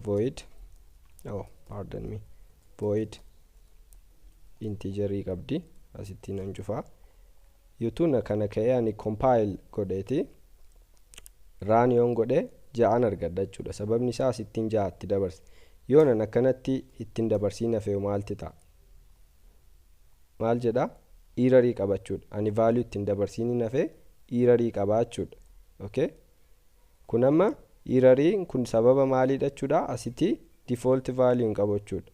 void, oh pardon me, void integerii qabdi asitti nan cufaa. Yutuun kana ka'ee ani compile godheeti run yoon godhe ja'an argadha jechuudha. Sababni isaa asittiin ja'atti dabarse. Yoo nan akkanatti ittiin dabarsiin hafe maalti ta'a? Maal jedha? Errorii qabachuudha. Ani value ittiin dabarsiin hafe errorii qabaachuudha. Okay? Kun amma erroriin kun sababa maaliidha jechuudha? Asitti default value hin qabu jechuudha.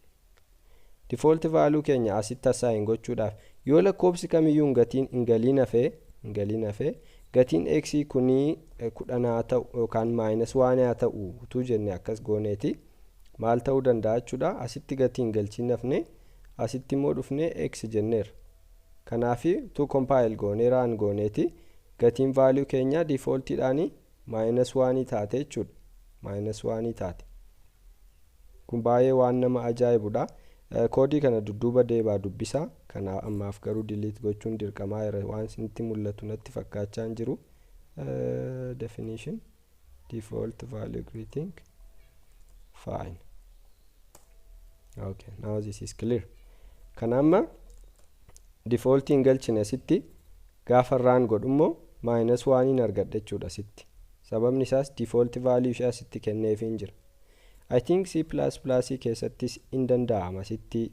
Default value keenya asitti assign gochuudhaaf yoo lakkoofsi kamiyyuu gatiin hin galiin hafe gatiin x kunii 10 haa ta'u yookaan minus 1 haa ta'u utuu jenne akkas gooneeti maal ta'uu danda'a jechuudha. Asitti gatiin galchiin hafne asitti immoo dhufnee x jenneerra. Kanaaf utuu compile goonee run gooneeti gatiin value keenya defaultiidhaan minus 1 taate jechuudha. Minus 1 taate. Kun baay'ee waan nama ajaa'ibudha. Koodii kana dudduuba deebaa dubbisa. Kana ammaaf garuu delete gochuun dirqamaa jira waan isinitti mul'atu natti fakkaachaa hin jiru. Definition default value greeting fine. Okay, now this is clear. Kana amma defaultiin galchine asitti gaafa run godhu immoo minus 1 argadha jechuudha asitti. Sababni isaas default value ishee asitti kenneefiin jira. I think C++ keessattis in danda'ama asitti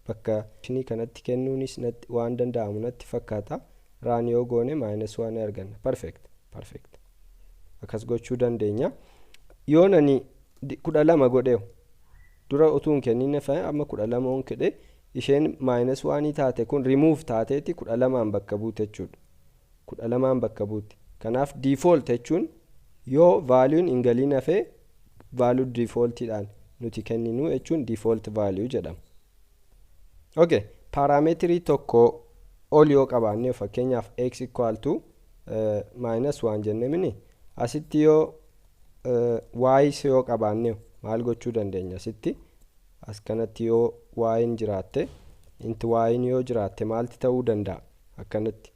bakka ishinii kanatti kennuunis waan danda'amu natti fakkaata. Run yoo goone minus 1 arganna. Perfect, perfect. Akkas gochuu dandeenya. Yoo nani 12 godheewu dura utuu hin kennin hafe amma 12 on kedhe isheen minus 1 taate kun remove taateeti 12 bakka buute jechuudha. 12 bakka buute. Kanaaf default jechuun yoo value'n hin galiin hafe Value defaultidhaan nuti kenninu jechuun default value jedhama. Okay, parameterii tokko ol yoo qabaanne, fakkeenyaaf x equal to minus 1 jenne mini, asitti yoo y yoo qabaanne maal gochuu dandeenya? Asitti as kanatti yoo y jiraatte, int y yoo jiraatte, maalti ta'uu danda'a? Akkanatti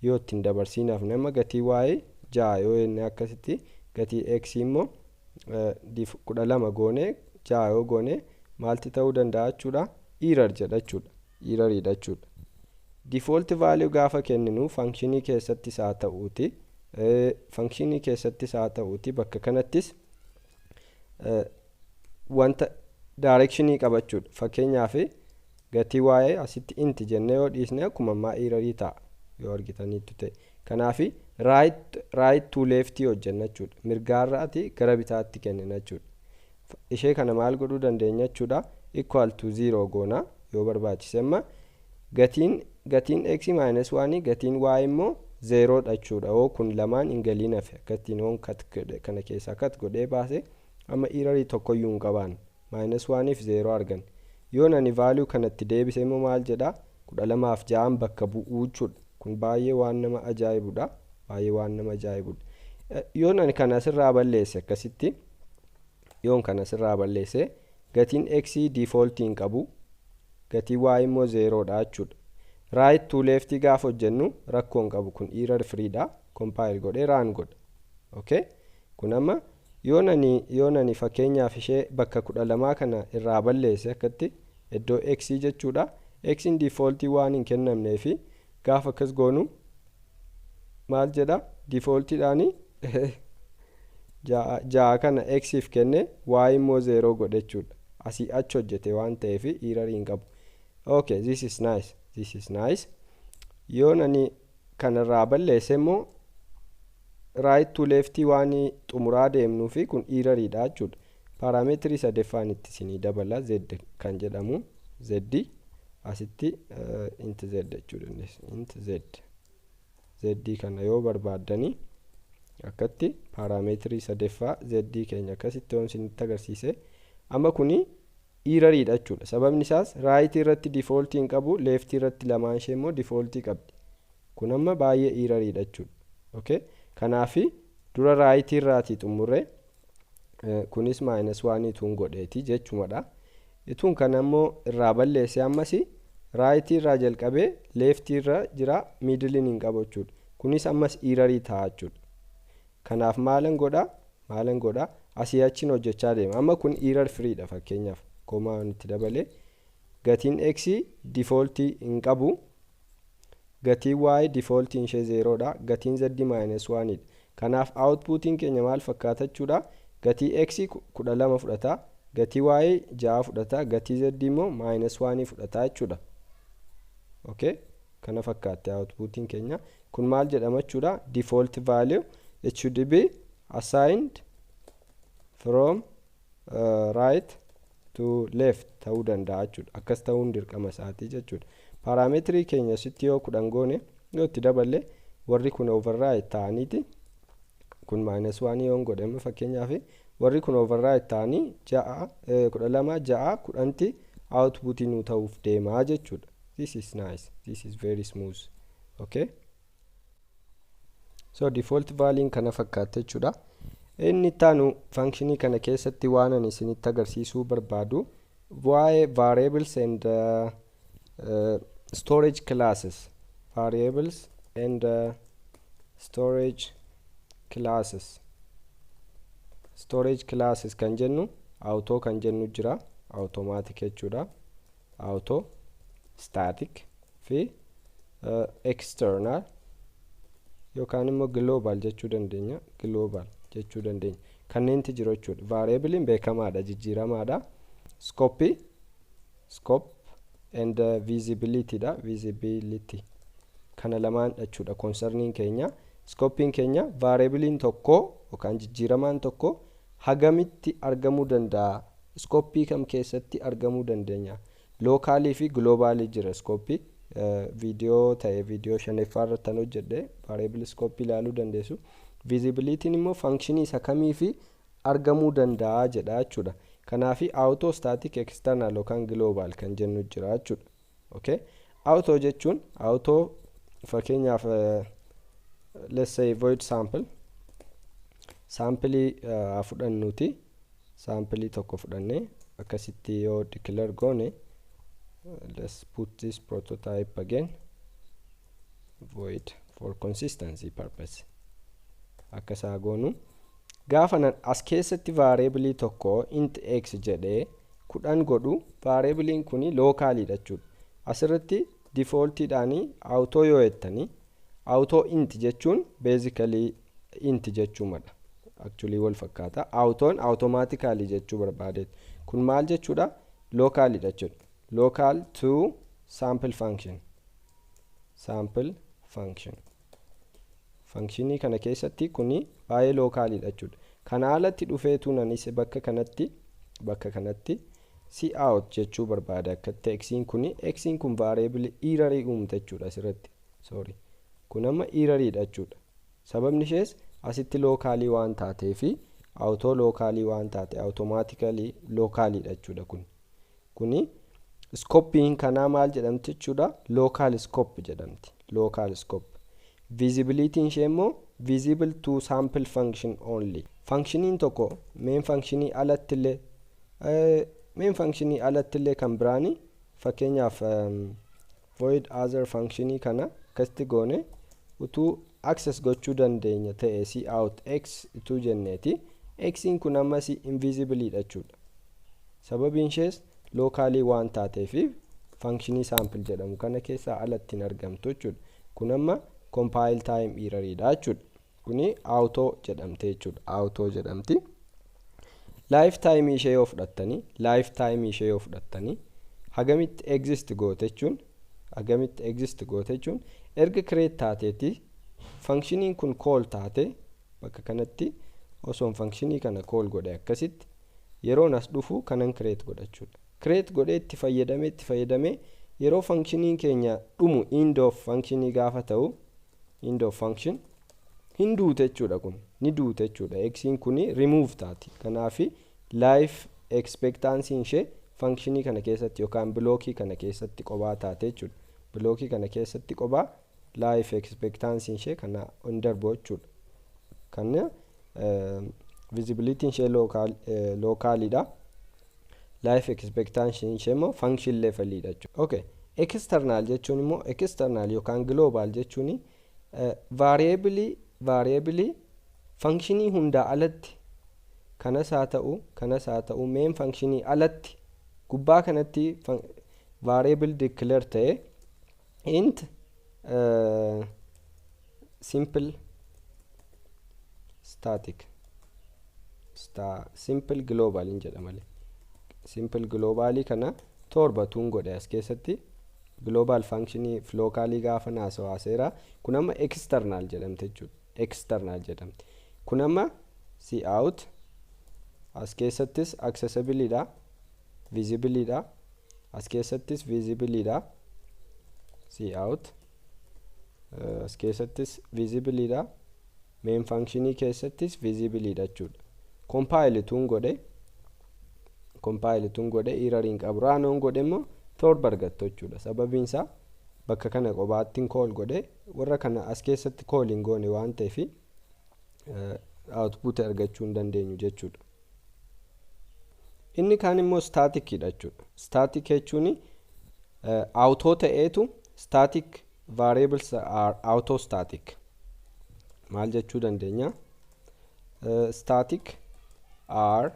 yoo ittiin dabarsiinaaf nama gatii y 6 yoo jenne, akkasitti gatii x immoo 12 goone, 6 yoo goone, maalti ta'uu danda'a jechuudha? Error jedha jechuudha, erroriidha jechuudha. Default value gaafa kenninu functionii keessattis haa ta'uuti, functionii keessattis haa ta'uuti, bakka kanattis wanta directionii qabachuudha. Fakkeenyaaf gatii waa'ee asitti int jennee yoo dhiisne, akkuma ammaa errorii ta'a yoo argitaniittu ta'e. Kanaaf right to left hojjenna jechuudha, mirgaarraati gara bitaatti kennina jechuudha. Ishee kana maal godhuu dandeenya jechuudha? Equal to 0 goona yoo barbaachise. Amma gatiin x minus 1, gatiin y immoo 0 dha jechuudha. Yoo kun lamaan hin galiin hafe, akkattiin yoon cut kana keessaa cut godhee baase, amma errorii tokkoyyuu hin qabaan. Minus 1 fi 0 argan. Yoo nani value kanatti deebise immoo maal jedha? 12f 6 bakka bu'uu jechuudha. Kun baay'ee waan nama ajaa'ibudha, baay'ee waan nama ajaa'ibudha. Yoo nani kana asirraa balleesse, akkasitti yoon kana asirraa balleesse, gatiin x default hin qabu, gatii y immoo 0 dha jechuudha. Right to left gaafa hojjennu rakkoo hin qabu, kun error free dha. Compile godhee run godha. Okay, kun amma yoo nani fakkeenyaaf ishee bakka 12 kana irraa balleesse, akkatti iddoo x jechuudha, x default waan hin kennamnee fi gaafa akkas goonu maal jedha? Defaultidhaani 6 kana x kenne, y immoo 0 godhe jechuudha. Asii achi hojjete waan ta'eef error hin qabu. Okay, this is nice, this is nice. Yoo nani kanarraa balleesse immoo right to left waan xumuraa deemnuu fi kun erroriidha jechuudha. Parameterii sadaffaan itti isinii dabala, z kan jedhamu. Z asitti int z jechuu dandeessa. Int z, z kana yoo barbaaddanii akkatti parameterii sadaffaa z keenya akkasitti yoon isinitti agarsiise, amma kuni erroriidha jechuudha. Sababni isaas right irratti defaultii hin qabu, left irratti lamaan ishee immoo defaultii qabdi. Kun amma baay'ee erroriidha jechuudha. Okay, kanaafi dura right irraatii xumurre, kunis minus one ituun godheeti jechumadha. Ituun kana immoo irraa balleesse, ammas right irraa jalqabee left irra jira, middleiin hin qabu jechuudha. Kunis ammas errorii ta'a jechuudha. Kanaaf maalan godha? Asii achiin hojjechaa deema. Amma kun error freedha. Fakkeenyaaf comma itti dabalee, gatiin x defaultii hin qabu, gatiin y defaultiin ishee zerodha, gatiin z minus onedha. Kanaaf outputiin keenya maal fakkaata jechuudha? Gatii x 12 fudhata, gatii y 6 fudhata, gatii z immoo minus one fudhata jechuudha. Okay, kana fakkaatte outputiin keenya. Kun maal jedhama jechuudha? Default value, it should be assigned from right to left ta'uu danda'a jechuudha. Akkas ta'uun dirqama isaatii jechuudha. Parameterii keenya sitti yoo 10 goone, yoo itti daballe, warri kun override ta'aniiti. Kun minus one yoon godhame, fakkeenyaaf warri kun override ta'anii 6, 12, 6, 10tti outputii nu ta'uuf deemaa jechuudha. This is nice, this is very smooth. Okay, so default value kana fakkaata jechuudha. Inni ittaanu functionii kana keessatti waan ani isinitti agarsiisuu barbaadu waa'ee variables and storage classes. Variables and storage classes. Storage classes kan jennu auto kan jennu jira, automatic jechuudha, auto, static fi external yookaan immoo global jechuu dandeenya, global jechuu dandeenya. Kanneenti jiru jechuudha. Variableiin beekamaadha, jijjiiramaadha. Scope and visibility dha. Visibility kana lamaan jechuudha concerniin keenya. Scopeiin keenya variableiin tokko yookaan jijjiiramaan tokko hagamitti argamuu danda'a, scopeii kam keessatti argamuu dandeenya? Localii fi globalii jira. Scopeii viidiyoo ta'e, viidiyoo shanaffaa irratti kan hojjedhe variable scopeii ilaaluu dandeessu. Visibilityn immoo functionii isa kamii fi argamuu danda'a jedha jechuudha. Kanaafi auto, static, external yookaan global kan jennu jira jechuudha. Okay, auto jechuun auto fakkeenyaaf, let's say void sample, sample haa fudhannuuti, sample tokko fudhannee akkasitti yoo declare goone, let's put this prototype again, void, for consistency purpose. Akkasaa goonu, gaafa nan as keessatti variable tokko int x jedhee 10 godhu, variableiin kun localiidha jechuudha. Asirratti defaultiidhaanii auto yoo jettanii, auto int jechuun basically int jechuumadha. Actually wal fakkaata. Autoon automatically jechuu barbaadeet. Kun maal jechuudha? Localiidha jechuudha. Local to sample function, sample function, functionii kana keessatti kuni baay'ee localiidha jechuudha. Kana alatti dhufeetu nanis bakka kanatti cout jechuu barbaada. Akkatti xiin kun variable errorii uumte jechuudha asirratti. Sorry, kun amma erroriidha jechuudha. Sababni ishees asitti localii waan taateefi, auto localii waan taate, automatically localiidha jechuudha. Kuni scopeiin kanaa maal jedhamti jechuudha? Local scope jedhamti. Local scope. Visibilityin ishee immoo visible to sample function only. Functioniin tokko main functionii alattillee, main functionii alattillee kan biraani, fakkeenyaaf void other functionii kana akkasitti goone utuu access gochuu dandeenya ta'e, cout x utuu jenneeti, xiin kun ammas invisibleidha jechuudha. Sababiin ishees localii waan taateefi functionii sample jedhamu kana keessaa alatti hin argamtu jechuudha. Kun amma compile time erroriidha jechuudha. Kuni auto jedhamte jechuudha. Auto jedhamti. Life time ishee yoo fudhattanii, life time ishee yoo fudhattanii, hagamitti exist goote jechuun, hagamitti exist goote jechuun, erga create taateeti functioniin kun call taate, bakka kanatti osoon functionii kana call godhe akkasitti, yeroon as dhufu kanan create godhachuudha. Create godhee itti fayyadamee yeroo functioniin keenya dhumu, end of functionii gaafa ta'u, end of function, hin duute jechuudha. Kun ni duute jechuudha. Xiin kun remove taati. Kanaafi life expectancy ishee functionii kana keessatti yookaan blockii kana keessatti qobaa taate jechuudha. Blockii kana keessatti qobaa life expectancy ishee kana hin darbu jechuudha. Kana visibility ishee localidha. Life expectancy ishee immoo function levelidha jechuudha. Okay, external jechuun immoo, external yookaan global jechuun variable functionii hundaa alatti, kanas haa ta'u main functionii alatti gubbaa kanatti variable declare ta'e, int simple static, simple global hin jedha malee, simple globalii kana 7 tuun godhe as keessatti, global functionii localii gaafa naasawaaseera. Kun amma external jedhamte jechuudha. External jedhamte. Kun amma cout as keessattis accessibilidha, visibleidha, as keessattis visibleidha. Cout as keessattis visibleidha, main functionii keessattis visibleidha jechuudha. Compile tuun godhe error hin qabu. Runoon godhe immoo 7 argattu jechuudha. Sababiin isaa bakka kana qobaattiin call godhe, warra kana as keessatti call hin goone waan ta'eef output argachuu hin dandeenyu jechuudha. Inni kaan immoo staticidha jechuudha. Static jechuun auto ta'eetu, static variables are auto static. Maal jechuu dandeenya? Static are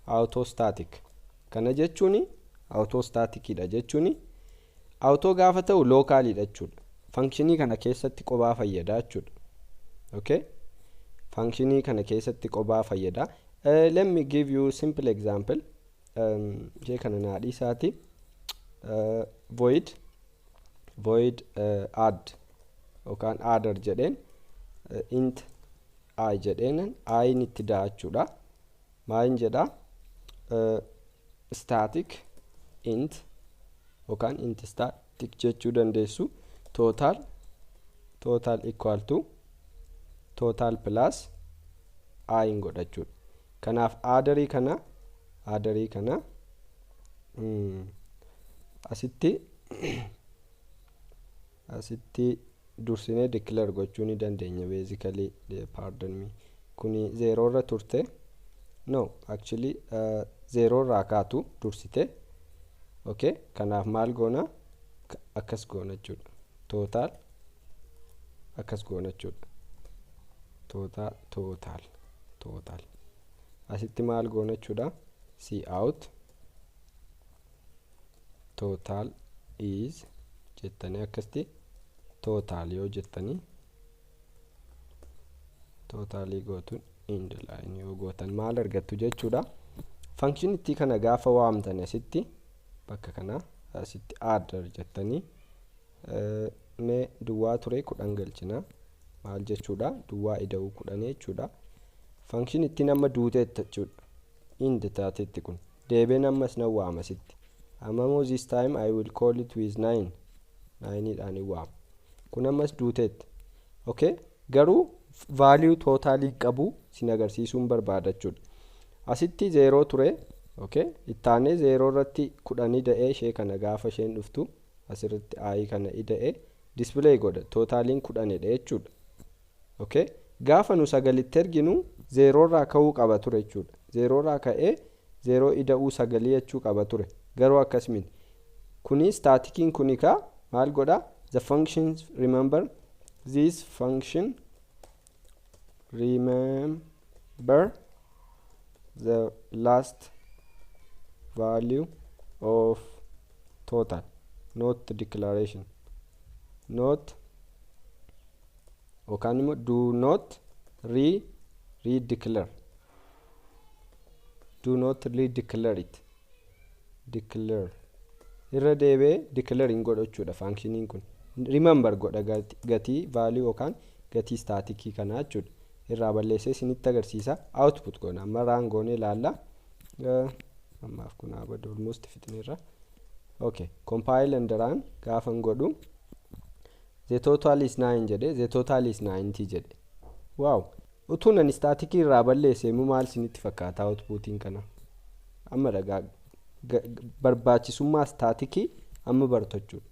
auto static. Kana jechuun auto staticidha jechuun, auto gaafa ta'u localidha jechuudha. Functionii kana keessatti qobaa fayyada jechuudha. Okay, functionii kana keessatti qobaa fayyada. Let me give you simple example. Ishee kana naa dhiisaati. Void add yookaan adder jedheen, int i jedheen, i itti da'achuudha. Maal jedha? Static int yookaan int static jechuu dandeessu, total equal to total plus i godhachuudha. Kanaaf adderii kana asitti dursinee declare gochuu ni dandeenya. Basically, pardon me, kuni zero irra turte. No, actually zero irraa kaatu dursite. Okay, kanaaf maal goona? Akkas goona jechuudha. Total akkas goona jechuudha. Total, total, total. Asitti maal goona jechuudha? Cout total is jettanii, akkasitti total yoo jettanii, totalii gootuun end line yoo gootan maal argattu jechuudha? Functionittii kana gaafa waamtan, asitti bakka kana asitti adder jettanii, mee duwwaa ture 10 galchina. Maal jechuudha? Duwwaa ida'uu 10 jechuudha. Functionittiin amma duuteetta jechuudha, end taatetti. Kun deebeen ammas nan waama asitti. Amma immoo this time I will call it with 9. 9 dhaan waama. Kun ammas duuteetti. Okay, garuu value totalii qabu sin agarsiisuun barbaada jechuudha. Asitti zero ture. Okay, ittaanee zero irratti 10 ida'ee, ishee kana gaafa isheen dhuftu asirratti i kana ida'ee display godha. Totaliin 10dha jechuudha. Okay, gaafa nu sagalitti erginu zero irraa ka'uu qaba ture jechuudha. Zero irraa ka'ee zero ida'uu sagalii jechuu qaba ture. Garuu akkas miti. Kuni staticiin kuni ka maal godha? The functions remember, this function remember the last value of total, not declaration, not yookaan immoo do not re redeclare, do not redeclare it. Declare irra deebi'ee declare hin godhu jechuudha. Functioniin kun remember godha gatii value yookaan gatii staticii kanaa jechuudha. Irraa balleessee isinitti agarsiisa. Output goona. Amma run goonee ilaalla. Ammaaf kun haa badu, almost fixneerra. Okay, compile and run gaafan godhu, "The total is 9" jedhe. "The total is 90" jedhe. Wow! Utuu nan staticii irraa balleesse immoo maal isinitti fakkaata outputiin kana? Amma dhagaa barbaachisummaa staticii amma bartu jechuudha.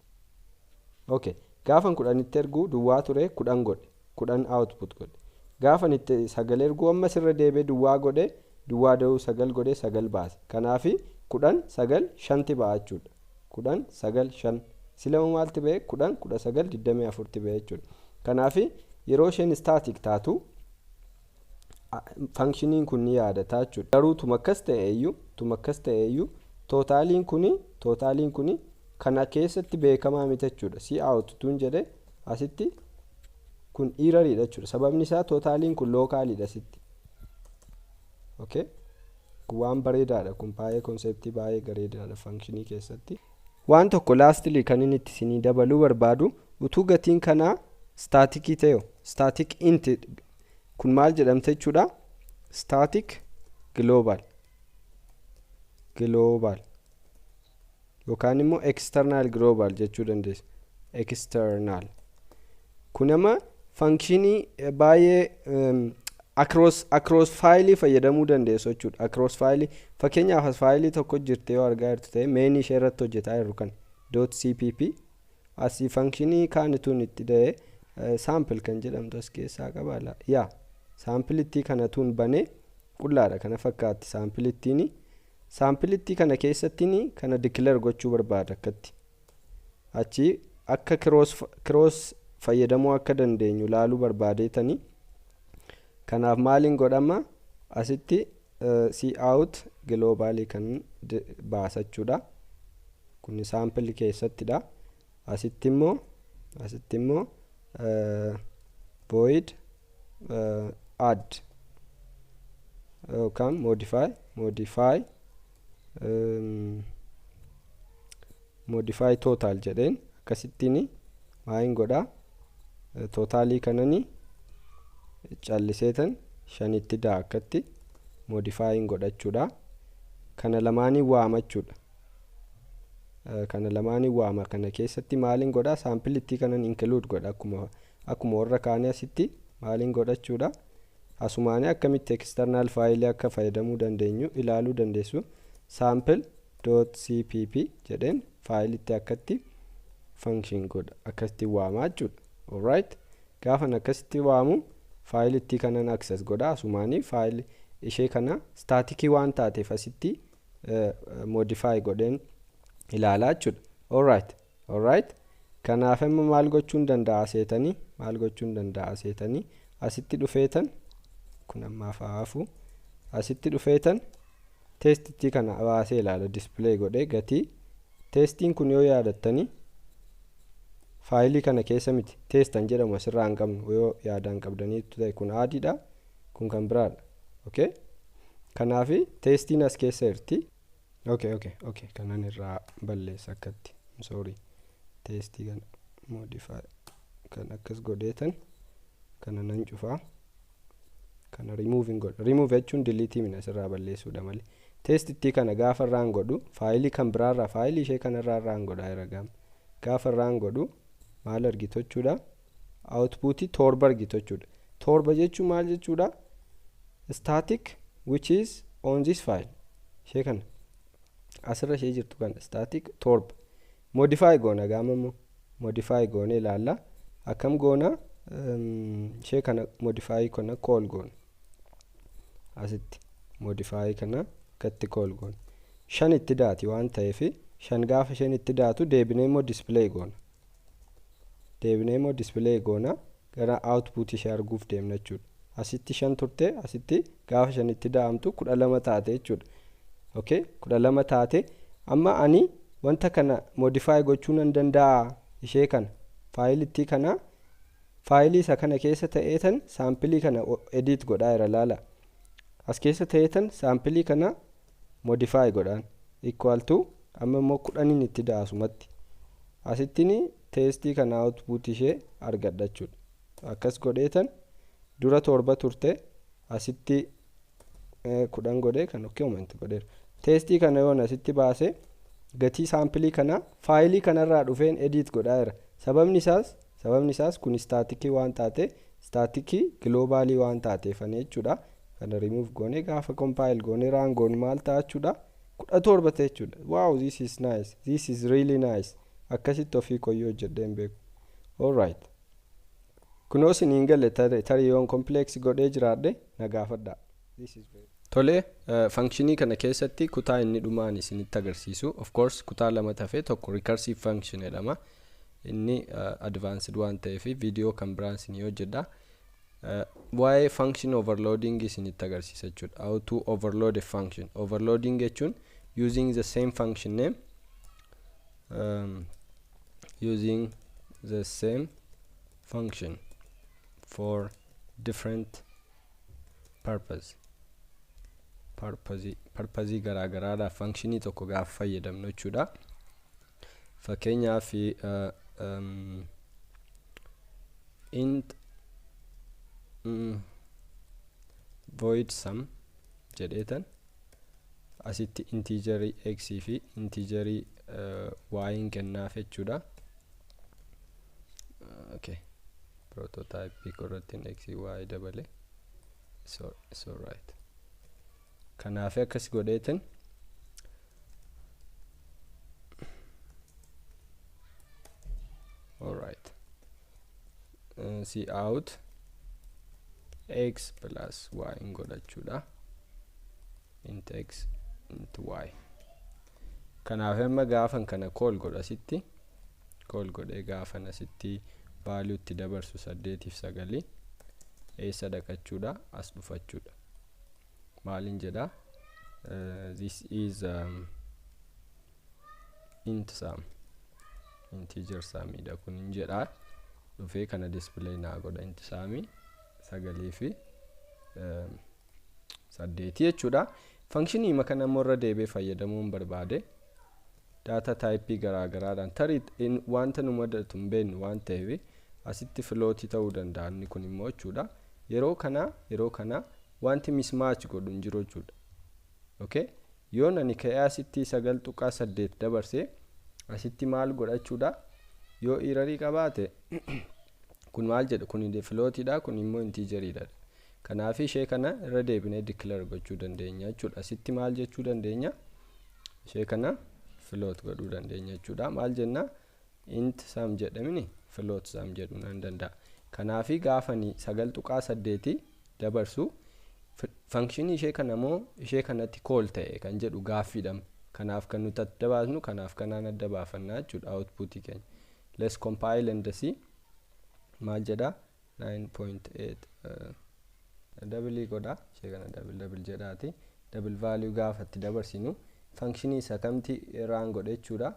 Okay, gaafan 10tti erguu duwwaa ture, 10 godhe, 10 output godhe. Gaafan itti sagal erguu ammas irra deebi'ee duwwaa godhe, duwwaa da'uu sagal godhe, sagal baase. Kanaafi 10, 9, 5ti ba'a jechuudha. 10, 9, 5. Silama maalti ba'e? 10, 19, 24tti ba'e jechuudha. Kanaafi yeroo isheen static taatu functioniin kun ni yaadataa jechuudha. Garuu tuma akkas ta'e iyyuu totaliin kuni kana keessatti beekamaa miti jechuudha. Cout tun jedhe asitti kun erroriidha jechuudha. Sababni isaa totaliin kun localiidha asitti. Okay, kun waan bareedaadha. Kun baay'ee conceptii baay'ee bareedaadha functionii keessatti. Waan tokko lastly kan inni itti isinii dabaluu barbaadu, utuu gatiin kanaa staticii ta'e, static int kun maal jedhamte jechuudha? Static global yookaan immoo external global jechuu dandeessa. External kun amma functionii baay'ee across fileii fayyadamuu dandeessu jechuudha. Across fileii, fakkeenyaaf as fileii tokko jirte yoo argaa jirtu ta'e, mainii ishee irratti hojjetaa jirru kan .cpp, asii functionii kaanituun itti da'ee sample kan jedhamtu as keessaa qaba. Yaa, sampleittii kanatuun banee qullaadha kana fakkaatti. Sampleittii kana keessattiin kana declare gochuu barbaada. Akkatti achi akka cross fayyadamuu akka dandeenyu laaluu barbaadeetanii. Kanaaf maaliin godhama? Asitti cout globalii kan baasachuudha. Kun sample keessattidha. Asitti immoo void add yookaan modify total jedheen akkasittiin maaliin godhaa? Totalii kanani calliseetan shanitti daa akkatti modifyin godhachuudha. Kana lamaanii waamachuudha. Kana lamaanii waama. Kana keessatti maaliin godhaa? Sampleittii kanan include godha. Akkuma warra kaanii asitti maaliin godhachuudha? Asumaanii akkamitti external file akka fayyadamuu dandeenyu ilaaluu dandeessu. Sample.cpp jedheen faayilitti akkatti function godha, akkasitti waamaa jechuudha. Alright, gaafan akkasitti waamu faayilitti kanan access godha. Asumaanii faayilii ishee kana staticii waan taateef asitti modify godheen ilaalaa jechuudha. Alright, kanaaf amma maal gochuun danda'a seetanii, maal gochuun danda'a seetanii, asitti dhufeetan kun ammaaf hafu, asitti dhufeetan testitti kana baasee ilaala, display godhee gatii testiin kun yoo yaadattanii faayilii kana keessa miti, testan jedhamu asirraa hin qabnu, yoo yaadaan qabdaniitu ta'e kun adiidha, kun kan biraadha. Okay, kanaaf testiin as keessa jirti. Okay, kanan irraa balleessa akkatti, sorry, testii kana modify kan akkas godheetan kana nan cufaa, kana remove hin godhu. Remove jechuun delete mina asirraa balleessuudha malee. Testittii kana gaafa irraan godhu faayilii kan biraarraa, faayilii ishee kanarraa irraan godhaa jira. Gaafa irraan godhu maal argitu jechuudha? Outputii 7 argitu jechuudha. 7 jechuun maal jechuudha? Static which is on this file, ishee kana asirra ishee jirtu kana static 7 modify goona. Gaama immoo modify goone ilaalla. Akkam goona? Ishee kana modify kana call goona, asitti modify kana akkatti call goona. 5 itti daati waan ta'eef 5 gaafa isheen itti daatu deebinee immoo display goona, deebinee immoo display goona, gara output ishee arguuf deemna jechuudha. Asitti 5 turte, asitti gaafa 5 itti da'amtu 12 taate jechuudha. Okay, 12 taate. Amma ani wanta kana modify gochuu nan danda'a. Ishee kana faayilittii kana, faayilii isa kana keessa ta'eetan saampilii kana edit godhaa jira. Laala, as keessa ta'eetan saampilii kana modify godhaan equal to amma immoo 10 itti da'asumatti asittiin testii kana output ishee argadha jechuudha. Akkas godheetan dura 7 turte, asitti 10 godhee kan comment godheera. Testii kana yoon asitti baase gatii saampilii kana faayilii kanarraa dhufeen edit godhaa jira. Sababni isaas kun staticii waan taate, staticii globalii waan taateefani jechuudha. Kana remove goone gaafa compile goone run goone maal ta'a jechuudha? 17 ta'e jechuudha. Wow, this is nice, this is really nice. Akkasitti ofii koyyoo hojjedhee hin beeku. Alright, kunoo isiniin galle. Tarii yoon complex godhee jiraadhe na gaafadha. Tole, functionii kana keessatti kutaa inni dhumaan isinitti agarsiisu, of course kutaa 2 tafee, tokko recursive function jedhama. Inni advanced waan ta'eef viidiyoo kan biraan isinii hojjedha. Waa'ee function overloading isinitti agarsiisa jechuudha. How to overload a function. Overloading jechuun using the same function name, using the same function for different purpose. Purpose garaagaraadhaaf functionii tokko gaafa fayyadamnu jechuudha. Fakkeenyaaf int void sum jedheetan asitti integerii x fi integerii y kennaaf jechuudha. Okay, prototype irratti x y dabale, so it's alright. Kanaaf akkas godheetan alright, cout x plus y godhachuudha, int x int y. Kanaaf amma gaafan kana call godha, asitti call godhee gaafan asitti value itti dabarsu 8 fi 9 eessa dhaqachuudha? As dhufachuudha. Maalin jedha? This is int sum, integer sumidha kun hin jedha. Dhufee kana display naa godha, int sumii 9 fi 8 jechuudha. Functionii kana immoo irra deebi'ee fayyadamuun barbaade data type garaagaraadhaan tarii wanta nu mudatu hin beeknu waan ta'eef asitti floatii ta'uu danda'a inni kun immoo jechuudha. Yeroo kana wanti mismatch godhu hin jiru jechuudha. Okay, yoon ani ka'ee asitti 9.8 dabarsee asitti maal godhachuudha? Yoo errorii qabaate kun maal jedha? Kun floatiidha, kun immoo integeriidha. Kanaaf ishee kana irra deebinee declare gochuu dandeenya jechuudha. Asitti maal jechuu dandeenya? Ishee kana float godhuu dandeenya jechuudha. Maal jenna? Int sum jedhamini float sum jedhuu nan danda'a. Kanaafi gaafani 9.8 dabarsu, functionii ishee kana moo ishee kanatti call ta'e kan jedhu gaaffiidha. Kanaaf kan nuti adda baasnu kanaaf kanaan adda baafannaa jechuudha outputii keenya. Let's compile and see. Maal jedha? 9.8 double godha. Ishee kana double double jedhaati. Double value gaafatti dabarsinu functionii isa kamti run godhe jechuudha.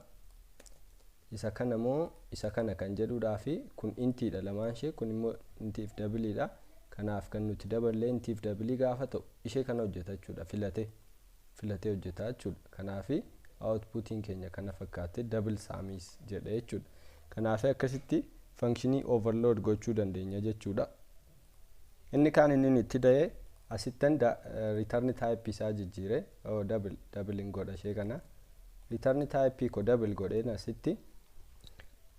Isa kana moo isa kana kan jedhuudhaa fi kun intiidha lamaan ishee, kun immoo intiif doubleiidha. Kanaaf kan nuti daballee intiif doubleii gaafa ta'u ishee kana hojjeta jechuudha. Filatee hojjeta jechuudha. Kanaaf outputiin keenya kana fakkaate, double sum is jedhe jechuudha. Kanaaf akkasitti functionii overload gochuu dandeenya jechuudha. Inni kaan inni itti da'ee asittan return type isaa jijjiire, double double godha. Ishee kana return type ko double godheen asitti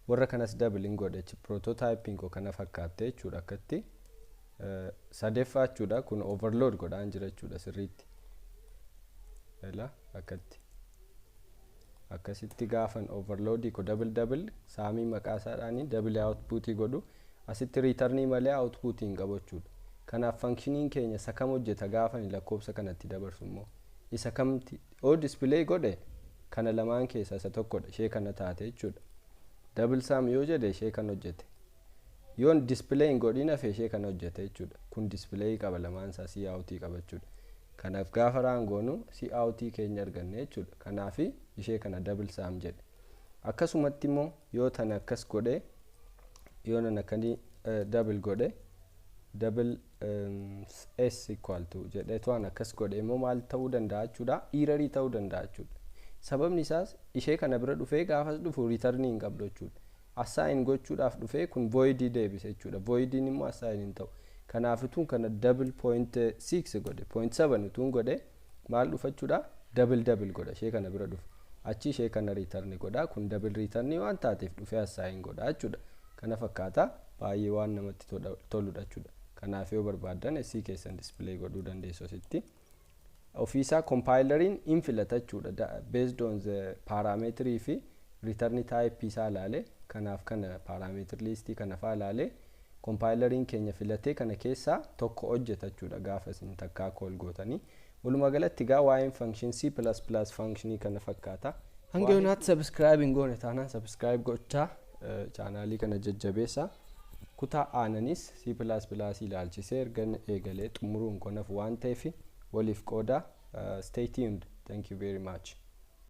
warra kanas double godhe. Prototyping ko kana fakkaatte jechuudha. Akkatti sadeeffaa jechuudha. Kun overload godhaan jira jechuudha sirriitti. Ila akkatti akkasitti gaafan overloadii ko double double sumii maqaa isaadhaanii double outputii godhu, asitti returnii malee outputii hin qabu jechuudha. Kanaaf functioniin keenya isa kam hojjeta gaafani lakkoofsa kanatti dabarsu immoo isa kamti oo display godhe? Kana lamaan keessaa isa tokkodha, ishee kana taate jechuudha. Double sum yoo jedhe ishee kan hojjete, yoon display hin godhin hafe ishee kana hojjete jechuudha. Kun display qaba, lamaan isaa coutii qaba jechuudha. Kanaaf gaafa run goonu coutii keenya arganne jechuudha. Kanaaf ishee kana double sum jedhe. Akkasumatti immoo yoo tana akkas godhe, yoo nan akkanii double godhe, double s equal to jedhee to'an akkas godhe immoo maal ta'uu danda'a jechuudha? Errorii ta'uu danda'a jechuudha. Sababni isaas ishee kana bira dhufee gaafas dhufu returnii hin qabdu jechuudha. Assign gochuudhaaf dhufee kun voidii deebise jechuudha. Voidiin immoo assign hin ta'u. Kanaaf utuun kana double point six godhe, point seven utuun godhe maal dhufa jechuudha? Double double godha, ishee kana bira dhufa. Achi ishee kana return godha. Kun double return waan taateef dhufee assign godha jechuudha. Kana fakkaata, baay'ee waan namatti toludha jechuudha. Kanaaf yoo barbaaddan s keessan display godhuu dandeessu asitti. Ofiisaa compileriin in filata jechuudha, based on the parameterii fi return type isaa ilaale. Kanaaf kana parameter listii kana faa ilaale compileriin keenya filatee kana keessaa tokko hojjeta jechuudha gaafa isin takkaa call gootanii. Walumaa galatti gaa waa'een function C++ functionii kana fakkaata. Hanga yoonaatti subscribe hin goone taanaan subscribe gochaa channelii kana jajjabeessa. Kutaa aananis C++ ilaalchisee erga eegalee xumuruun konaaf waan ta'eef waliif qooda. Stay tuned. Thank you very much.